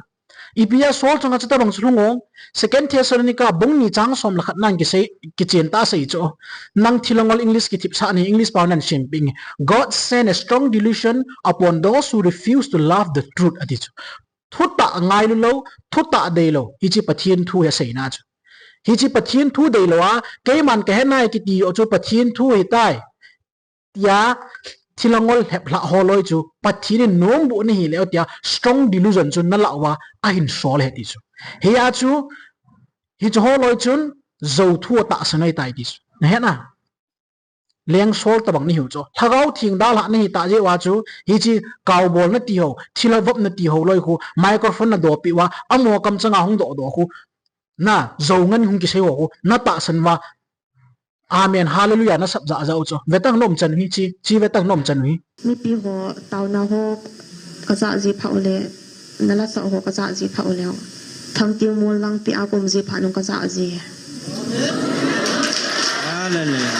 Ipi a Saul chunga chutabang chu lhung o. Second Thessalonica bung ni chang som le khat nan kisei, kichen tah sei chu. Nang thilha ngol English kithipsah ni, English pao nan simpeh inge. God sent a strong delusion upon those who refuse to love the truth, ati chu. Thutah ngailu lou, thutah deilou, hiche Pathen thu hi aseina chu. Hiche Pathen thu deilou a, keiman kahe nai kiti joh chu Pathen thu ahitai. Tia, thilha ngol lhep lhah holoi chu, Pathen in nomboh nahi leu tia, strong delusion chu nalah uva, ahin sol ahi ti chu. Hia chu, hiche holoi chun, jou thu atahsan ahitai ti chu. Nahet na? Leng Saul tabang nahiu chu. Lhagao Theng dalhah nahi tah jeh uva chu, hiche kaobol nati ho, thilha vop nati ho loi khu, microphone nadopeh uva, amaho kamchanga hung dohdoh khu, na, jou ngen hung kisei ho khu, natahsan uva, Amen. Hallelujah. Nasap jahjah u chu. Vetang nom chan u hi chi. Chi vetang nom chan u hi. Mipi ho, taona ho, kajah ji pha u le. Nala sa ho, kajah ji pha u le. Thangting mol lang pi a kum ji pha nung kajah ji. Hallelujah.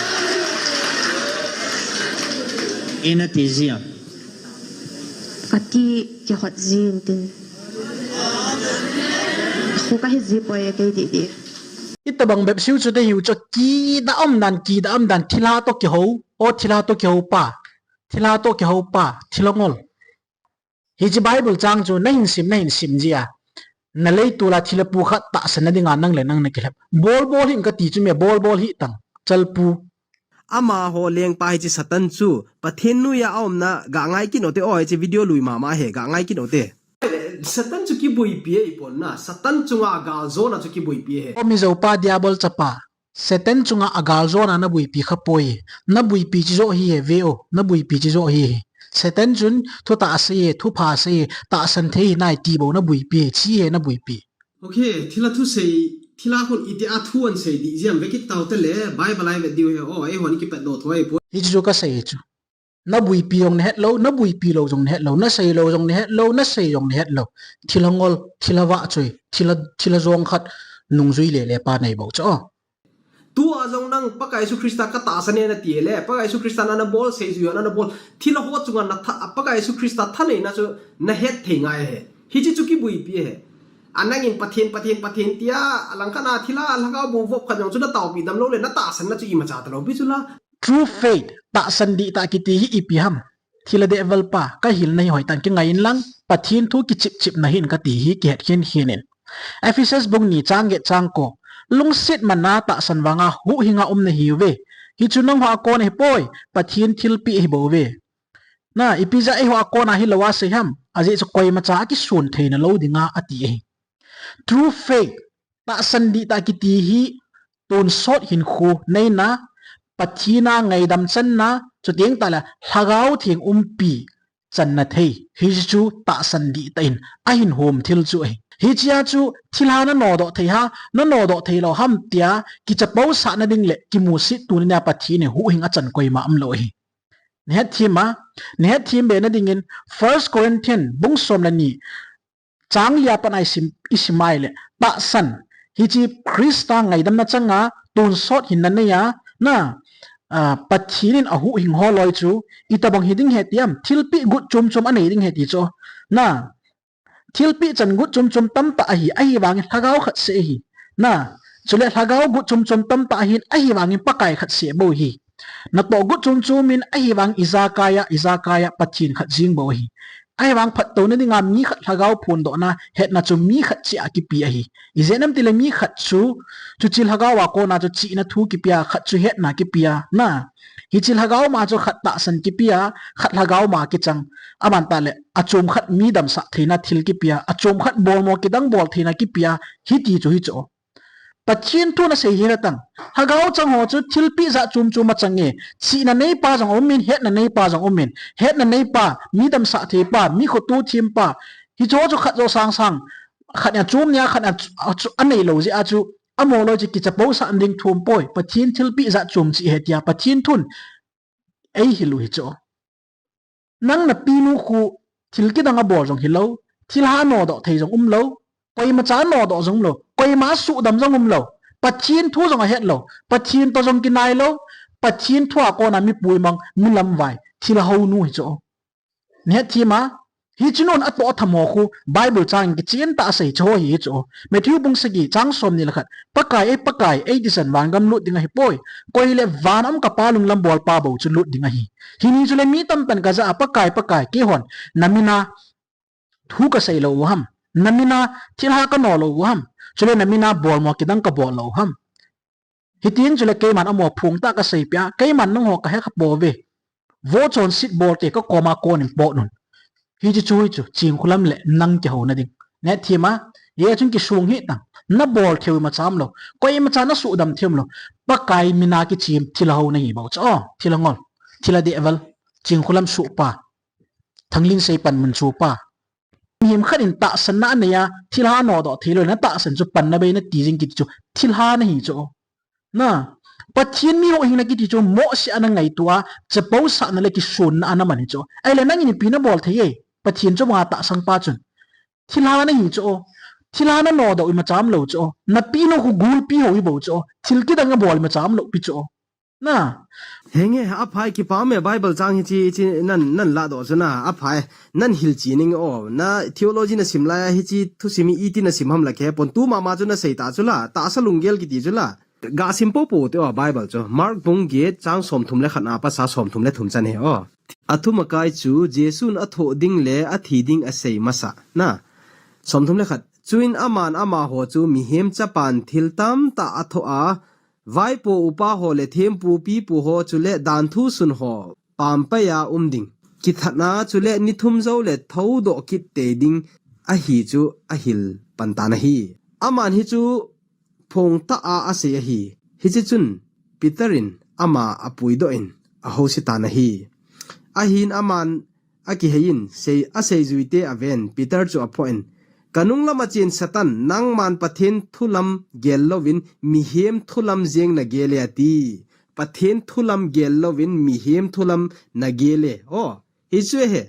Ina ti ji a. Ati kihot ji intin. Khu kahi ji poi kei di di. Itabang bep siu chu te hiu chu kida um dan, kida um dan, thilha toh kihou, o thilha toh kihou pa, thilha toh kihou pa, thilha ngol. Hiche Bible chang chu nahin sim, nahin sim ji a. Nalei tula thilha pu khat tahsan na dinga nang le nang nakilhep. Bol bol hih in kati chu me, bol bol hih tang, chalpu. Amaho lengpa hiche Satan chu, Pathen noiya aumna, ga ngai kit u te o, hiche video lui mama he, ga ngai kit u te. Satan chu kiboipi e ipon na, Satan chunga galjona chu kiboipi e. O mi joupa diabol chapa, Satan chunga agaljona naboipi khapoi, naboipi chi jo hi he ve o, naboipi chi jo hi he. Satan chun thutah asei e, thupha asei e, tahsan thei hinai ti bou naboipi e, chi he naboipi. Ok, thilha thusei, thilha khun iti a thu ahin sei di, jiam vekit tau te le, Bible a ivet diu he, o, eihon kipatdoh thoi poi. Hichu kasei chu. Naboipi jong nahet lou, naboipi lou jong nahet lou, nasei lou jong nahet lou, nasei jong nahet lou. Thilha ngol, thilha vahchoi, thilha, thilha jong khat, nungjui lele pa nei bou chu. Tua jong nang Pakai Jesu Christa katahsan e nati le, Pakai Jesu Christa nana bol seijui a nana bol. Thilha ho chunga natha, Pakai Jesu Christa thaneina chu nahet thei ngai he. Hiche chu kiboipi he. A nangin Pathen, Pathen, Pathen tia, alangkhat a thilha, lhagao boh vop khat jong chu nataopi damlou le, natahsan na chu imacha talou pi chu la. True faith, tahsan dihtah kiti hi ipi ham. Thilha dehvel pa, kahil nahi hoitah in kingai inlang, Pathen thu kichip chip nahin kati hi kihet khen khen in. Ephesus bung ni chang get chang ko. Lungset mana tahsan vanga huhhinga um nahiuve. Hichu nangho a kona hipoi, Pathen thilpeh hibouve. Na, ipi jeh a eiho a kona hilou a sei ham, ajeh chu koimacha akisun theina lou dinga ati ahi. True faith, tahsan dihtah kiti hi tonsot hinkho neina, Pathen a ngaidam channa, chuteng tahle Lhagao Theng umpi channa thei. Hichu tahsan dihtah in ahin hom thil chu ahi. Hichea chu thilha nanodoh thei ham, nanodoh thei lou ham tia kichapousah nading le kimusit tuni nia Pathen in huhhing achan koima umlou ahi. Nahet them a, nahet them be nadingin First Corinthian bung som le ni, chang li a pat a isim, isim a ile, tahsan, hiche Christa ngaidamna changa tonsot hinna neiya, na, ah, Pathen in ahuhhing holoi chu, itobang hiding he ti ham, thilpeh got chom chom anei ding he ti chu, na, thilpeh chan got chom chom tamtah ahi, ahivangin lhagao khat seh ahi, na, chule lhagao got chom chom tamtah ahin, ahivangin Pakai khat seh bou ahi. Natoh got chom chom in ahivang ijakai a, ijakai a Pathen khat jeng bou ahi. Ahivang phattouna dinga mi khat lhagao phondohna hetna chu mi khat cheh a kipe ahi. Ijeh inem itile mi khat chu, chuche lhagao a kona chu chihna thu kipe a, khat chu hetna kipe a, na. Hiche lhagao ma chu khat tahsan kipe a, khat lhagao ma kichang. Aban tah le, achom khat mi damsah theina thil kipe a, achom khat bolmo kidang bol theina kipe a, hiti chu hichu. Pathen thu nasei hih uva tang. Lhagao chang ho chu thilpeh jat chom chom achang e. Chihna neipa jong aumin, hetna neipa jong aumin. Hetna neipa, mi damsah theipa, mi khoto thempa. Hicheho chu khat joh sang sang. Khat in achom nia, khat in ach-, ach-, anei lou jeh a chu. Amoloi chu kichapousah ding thum poi. Pathen thilpeh jat chom cheh e tia. Pathen thun eihil u hichu. Nang napinu khu thil kidang abol jong hilou, thilha nodoh thei jong umlou, koimacha nodoh jong umlou, koima suhdam jong umlou, Pathen thu jong ahetlou, Pathen toh jong kinailou, Pathen thu a kona mi puimang, mi lamvai, thilha hounu hichu. Nahethem a, hiche nun atoh atham ho khu Bible chang in kichen tah a asei chu ho hi hichu. Matthew bung sagi chang somni le khat. Pakai e, Pakai, eiti chan vangam lut ding ahipoi. Koi hile van a um kapa lunglam bolpa bou chu lut ding ahi. Hini chule mi tamtah in kajah a, Pakai, Pakai, keihon namin a thu kasei lou u ham? Namin a thilha kano lou u ham? Chule namin a bolmo kidang kabol lou u ham? Hitin chule keiman amaho phongtah a kaseipeh a, keiman nangho kahe khapouve. Vohchonset bolte kakoma konin potnun. Hiche chu hichu, Chingkholam le nang kihouna ding. Nahethem a, hia chun kisong hih tang. Nabol thei u imacha umlou. Koimacha nasuhdam thei umlou. Pakai min a kichem thilha hou nahi bou chu. O, thilha ngol. Thilha dehval. Chingkholam sohpa. Thanglinsei panmun sohpa. Mihem khat in tahsanna anei a, thilha nodoh theilou, natahsan chu panna bei nati jing kiti chu. Thilha nahi chu. Na, Pathen mi houhing na kiti chu Mose ana ngaito a, chapousahna le kisonna ana man hi chu. Ahile nangin ipi nabol thei e, Pathen chu banga tahsan pa chun. Thilha nahi chu. Thilha nanodoh imacha umlou chu. Napinu khu gulpi hou hi bou chu. Thil kidang abol imacha umlou pi chu. Na. Henge, aphai, kipa me Bible chang hiche, hiche nan, nan ladoh chu na, aphai, nan hilchen inge o, na theology nasim lai a hiche thusim hi iti nasim ham la kihepon, tu mama chu nasei ta chu la, tahsa lunggel kiti chu la. Gasim poupou te o Bible chu. Mark bung get chang somthum le khat a pat somthum le thum chan hi o. Athumakai chu Jesun athoh ding le athi ding asei masah na. Somthum le khat. Chuin aman amaho chu mihem chapan thil tamtah athoh a, vaipo upa ho le thempu pipu ho chule danthu sun ho pampai a um ding, kithatna chule ni thum jou le thoudoh kit tei ding ahi chu ahil pan tan ahi. Aman hichu phongtah a asei ahi. Hiche chun Peter in ama apuidoh in ahouse tan ahi. Ahin aman akihei in sei, aseijuite aven, Peter chu aphoh in, Kanung lam a chen Satan, nangman Pathen thu lam gel louvin mihem thu lam jeng nagel e, ati. Pathen thu lam gel louvin mihem thu lam nagel e. O, hichu ahi.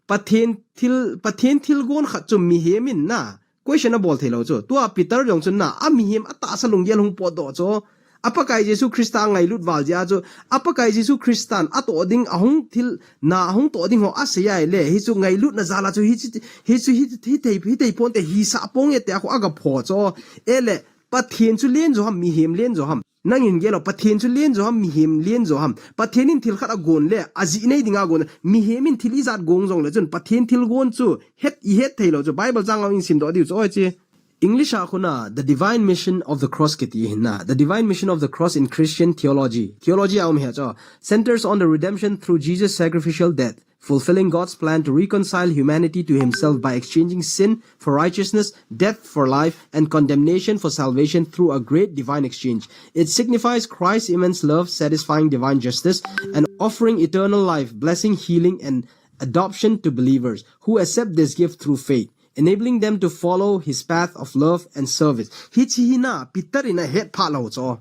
Pathen thil, Pathen thilgon khat chu mihem in na question abol theilou chu. Tua Peter jong chun na, amihem atahsa lunggel hung potdoh chu. A Pakai Jesu Christa angailut val jeh a chu, a Pakai Jesu Christan atoh ding, ahung thil, na ahung toh ding ho asei ahile, hichu ngailutna jal a chu, hichu, hichu, hi, hithei, hithei ponte, hisah ponge tia khu agaphoh chu. Ele, Pathen chu len jo ham, mihem len jo ham? Nangin gel o, Pathen chu len jo ham, mihem len jo ham? Pathen in thil khat agon le, ajeh nei dinga agon. Mihem in thil ijat gong jongle chun, Pathen thilgon chu het, ihet theilou chu. Bible chang a ihin simdoh diu chu, oi chi. English a khun a, The Divine Mission of the Cross kiti ahin na. The Divine Mission of the Cross in Christian Theology. Theology a um hi chu. Centers on the redemption through Jesus' sacrificial death, fulfilling God's plan to reconcile humanity to himself by exchanging sin for righteousness, death for life, and condemnation for salvation through a great divine exchange. It signifies Christ's immense love, satisfying divine justice, and offering eternal life, blessing, healing, and adoption to believers who accept this gift through faith, enabling them to follow his path of love and service. Hichi hi na Peter in ahet phalou chu.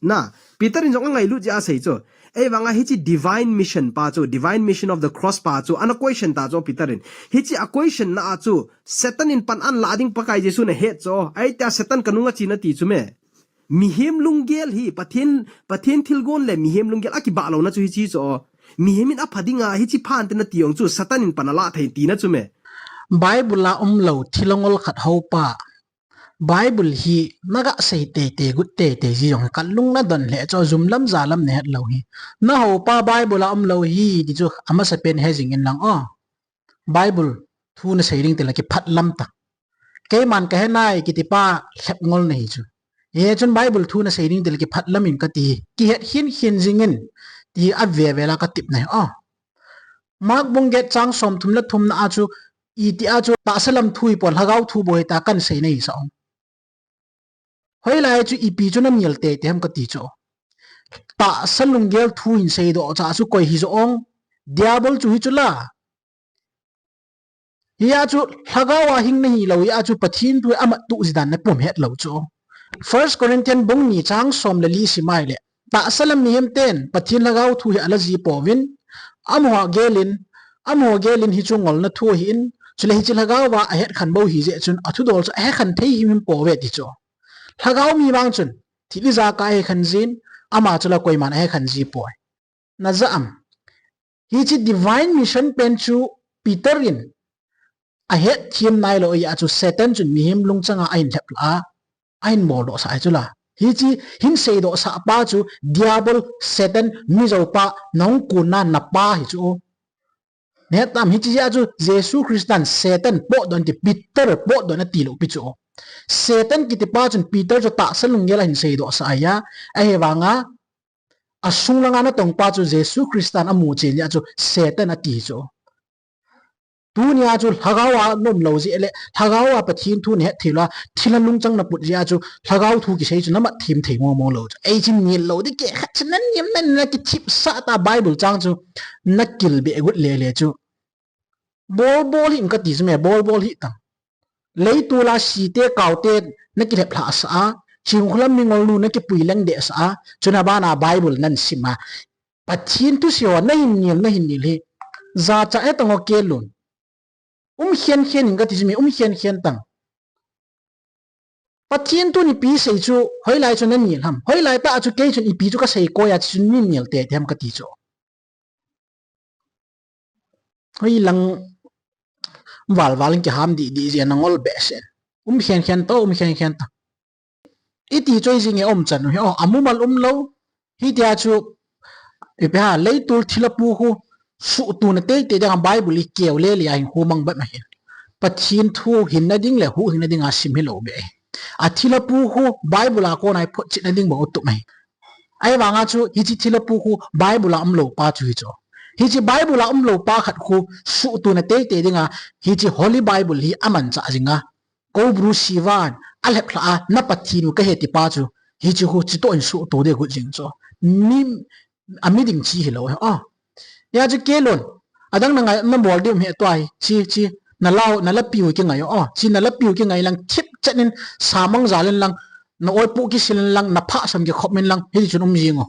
Na, Peter in jong angailut jeh a asei chu. Ahivanga hichi divine mission pa chu, divine mission of the cross pa chu, ana question ta chu Peter in. Hichi a question na a chu, Satan in pan ahin la ding Pakai Jesu in ahet chu. Ahi tia Satan kanung a chen ati chu me. Mihem lunggel hi, Pathen, Pathen thilgon le mihem lunggel akibah louna chu hichi chu. Mihem in apha dinga hichi pha inte nati jong chu Satan in pan alah thei tina chu me. Bible a umlou thil angol khat hou pa. Bible hi naga sei teitei, gut teitei ji jong hi kalung nadon lheh chu, jum lam ja lam nahet lou hi. Nahou pa Bible a umlou hi ti chu amasapen he jing in lang o. Bible thu nasei ding tile kiphat lam ta. Keiman kahe nai kiti pa lhep ngol nahi chu. Hichun Bible thu nasei ding tile kiphat lam in kati hi. Kihet hin hin jingin ti a ve ve la katip nahi. Oh. Mark bung get chang som thum le thum na a chu iti a chu tahsa lam thu hi pon lhagao thu bou hita kan sei nahi sa ong. Hoilai chu ipi chu nanil tei tei ham kati chu. Tahsa lunggel thu hin seidoh cha chu koi hi jo ong. Diabol chu hi chu la. Hia chu lhagao a hing nahi lou, hia chu Pathen thu ama tu ji dan na pum het lou chu. First Corinthians bung ni chang som le li simai le. Tahsa lam mihem ten Pathen lhagao thu hi ala ji pouvin. Amaho gelin, amaho gelin hi chu ngolna thu ahin. Chule hiche lhagao a ahet khan bou hi jeh chun athudol chu ahe khan thei him him pouve ti chu. Lhagao mi vang chun, thil ijakai ahe khan jin, ama chu la koiman ahe khan ji poi. Na ja am. Hiche divine mission pen chu Peter in ahet them nailou a chu Satan chun mihem lungchang a ahin lhep la a, ahin moldoh sah a chu la. Hiche hin seidoh sah pa chu Diabol Satan Mizo pa nahung kunna na pa hi chu. Nahet tam hiche jeh a chu Jesu Christan Satan potdoh in ti Peter potdoh in ati lou pi chu. Satan kiti pa chun Peter chu tahsa lunggel a hin seidoh sah a, ahivang a asung langa natong pa chu Jesu Christan amu chen jeh a chu Satan ati chu. Tunia chu lhagao a na um lou jeh le, lhagao a Pathen thu nahet thei lou a, thilha lungchang naput jeh a chu, lhagao thu kisei chu namat them thei mong mong lou chu. Ei chu nil lou ding kei khat chu nanem na, nakithip sah ta Bible chang chu, nakil be gut le le chu. Bol bol hih in kati chu me, bol bol hih tang. Leitol a site kaote nakilhep lhah sah a, Chinkholam mingol nu nakipui leng deh sah a, chuna bana Bible nan sim a. Pathen thusei ho nahin nil, nahin nil hi. Jachat he tang o Kelun. Um khen khen in kati chu me, um khen khen tang. Pathen thun ipi sei chu, hoilai chu nanil ham. Hoilai tah chu kei chun ipi chu kasei koi a chu nanil tei tei ham kati chu. Hoilang val val in kiham dih dih jeh a nangol behseh. Um khen khen ta, um khen khen ta. Iti chu ijing e um chan u hi, oh, amumal um lou. Hitia chu, ipi ham, leitol thilha pu khu, suhtona tei tei ding a Bible i keu le le a hin khu mang bep ahi. Pathen thu hinna ding le huhhingna ding a sim hilou beh ahi. A thilha pu khu, Bible a kona i photchetna ding bou tup ahi. Ahivang a chu, hiche thilha pu khu, Bible a umlou pa chu hi chu. Hiche Bible a umlou pa khat khu, suhtona tei tei ding a, hiche Holy Bible hi amanchah jing a. Kobru sivan, alhep lhah a, na Pathen u kahi ti pa chu, hiche khu, chitoh in suhto ding got jing chu. Mi, ami ding chi hilou, oh. Hia chu Kelun, adang na ngai, nabol ding um hih tua hi, chi, chi, nalah, nalahpiu kingai, oh. Chi nalahpiu kingai lang, thip chet in, samang jal in lang, na oipu kisil in lang, na phasam kikhop in lang, hiti chun um jing o.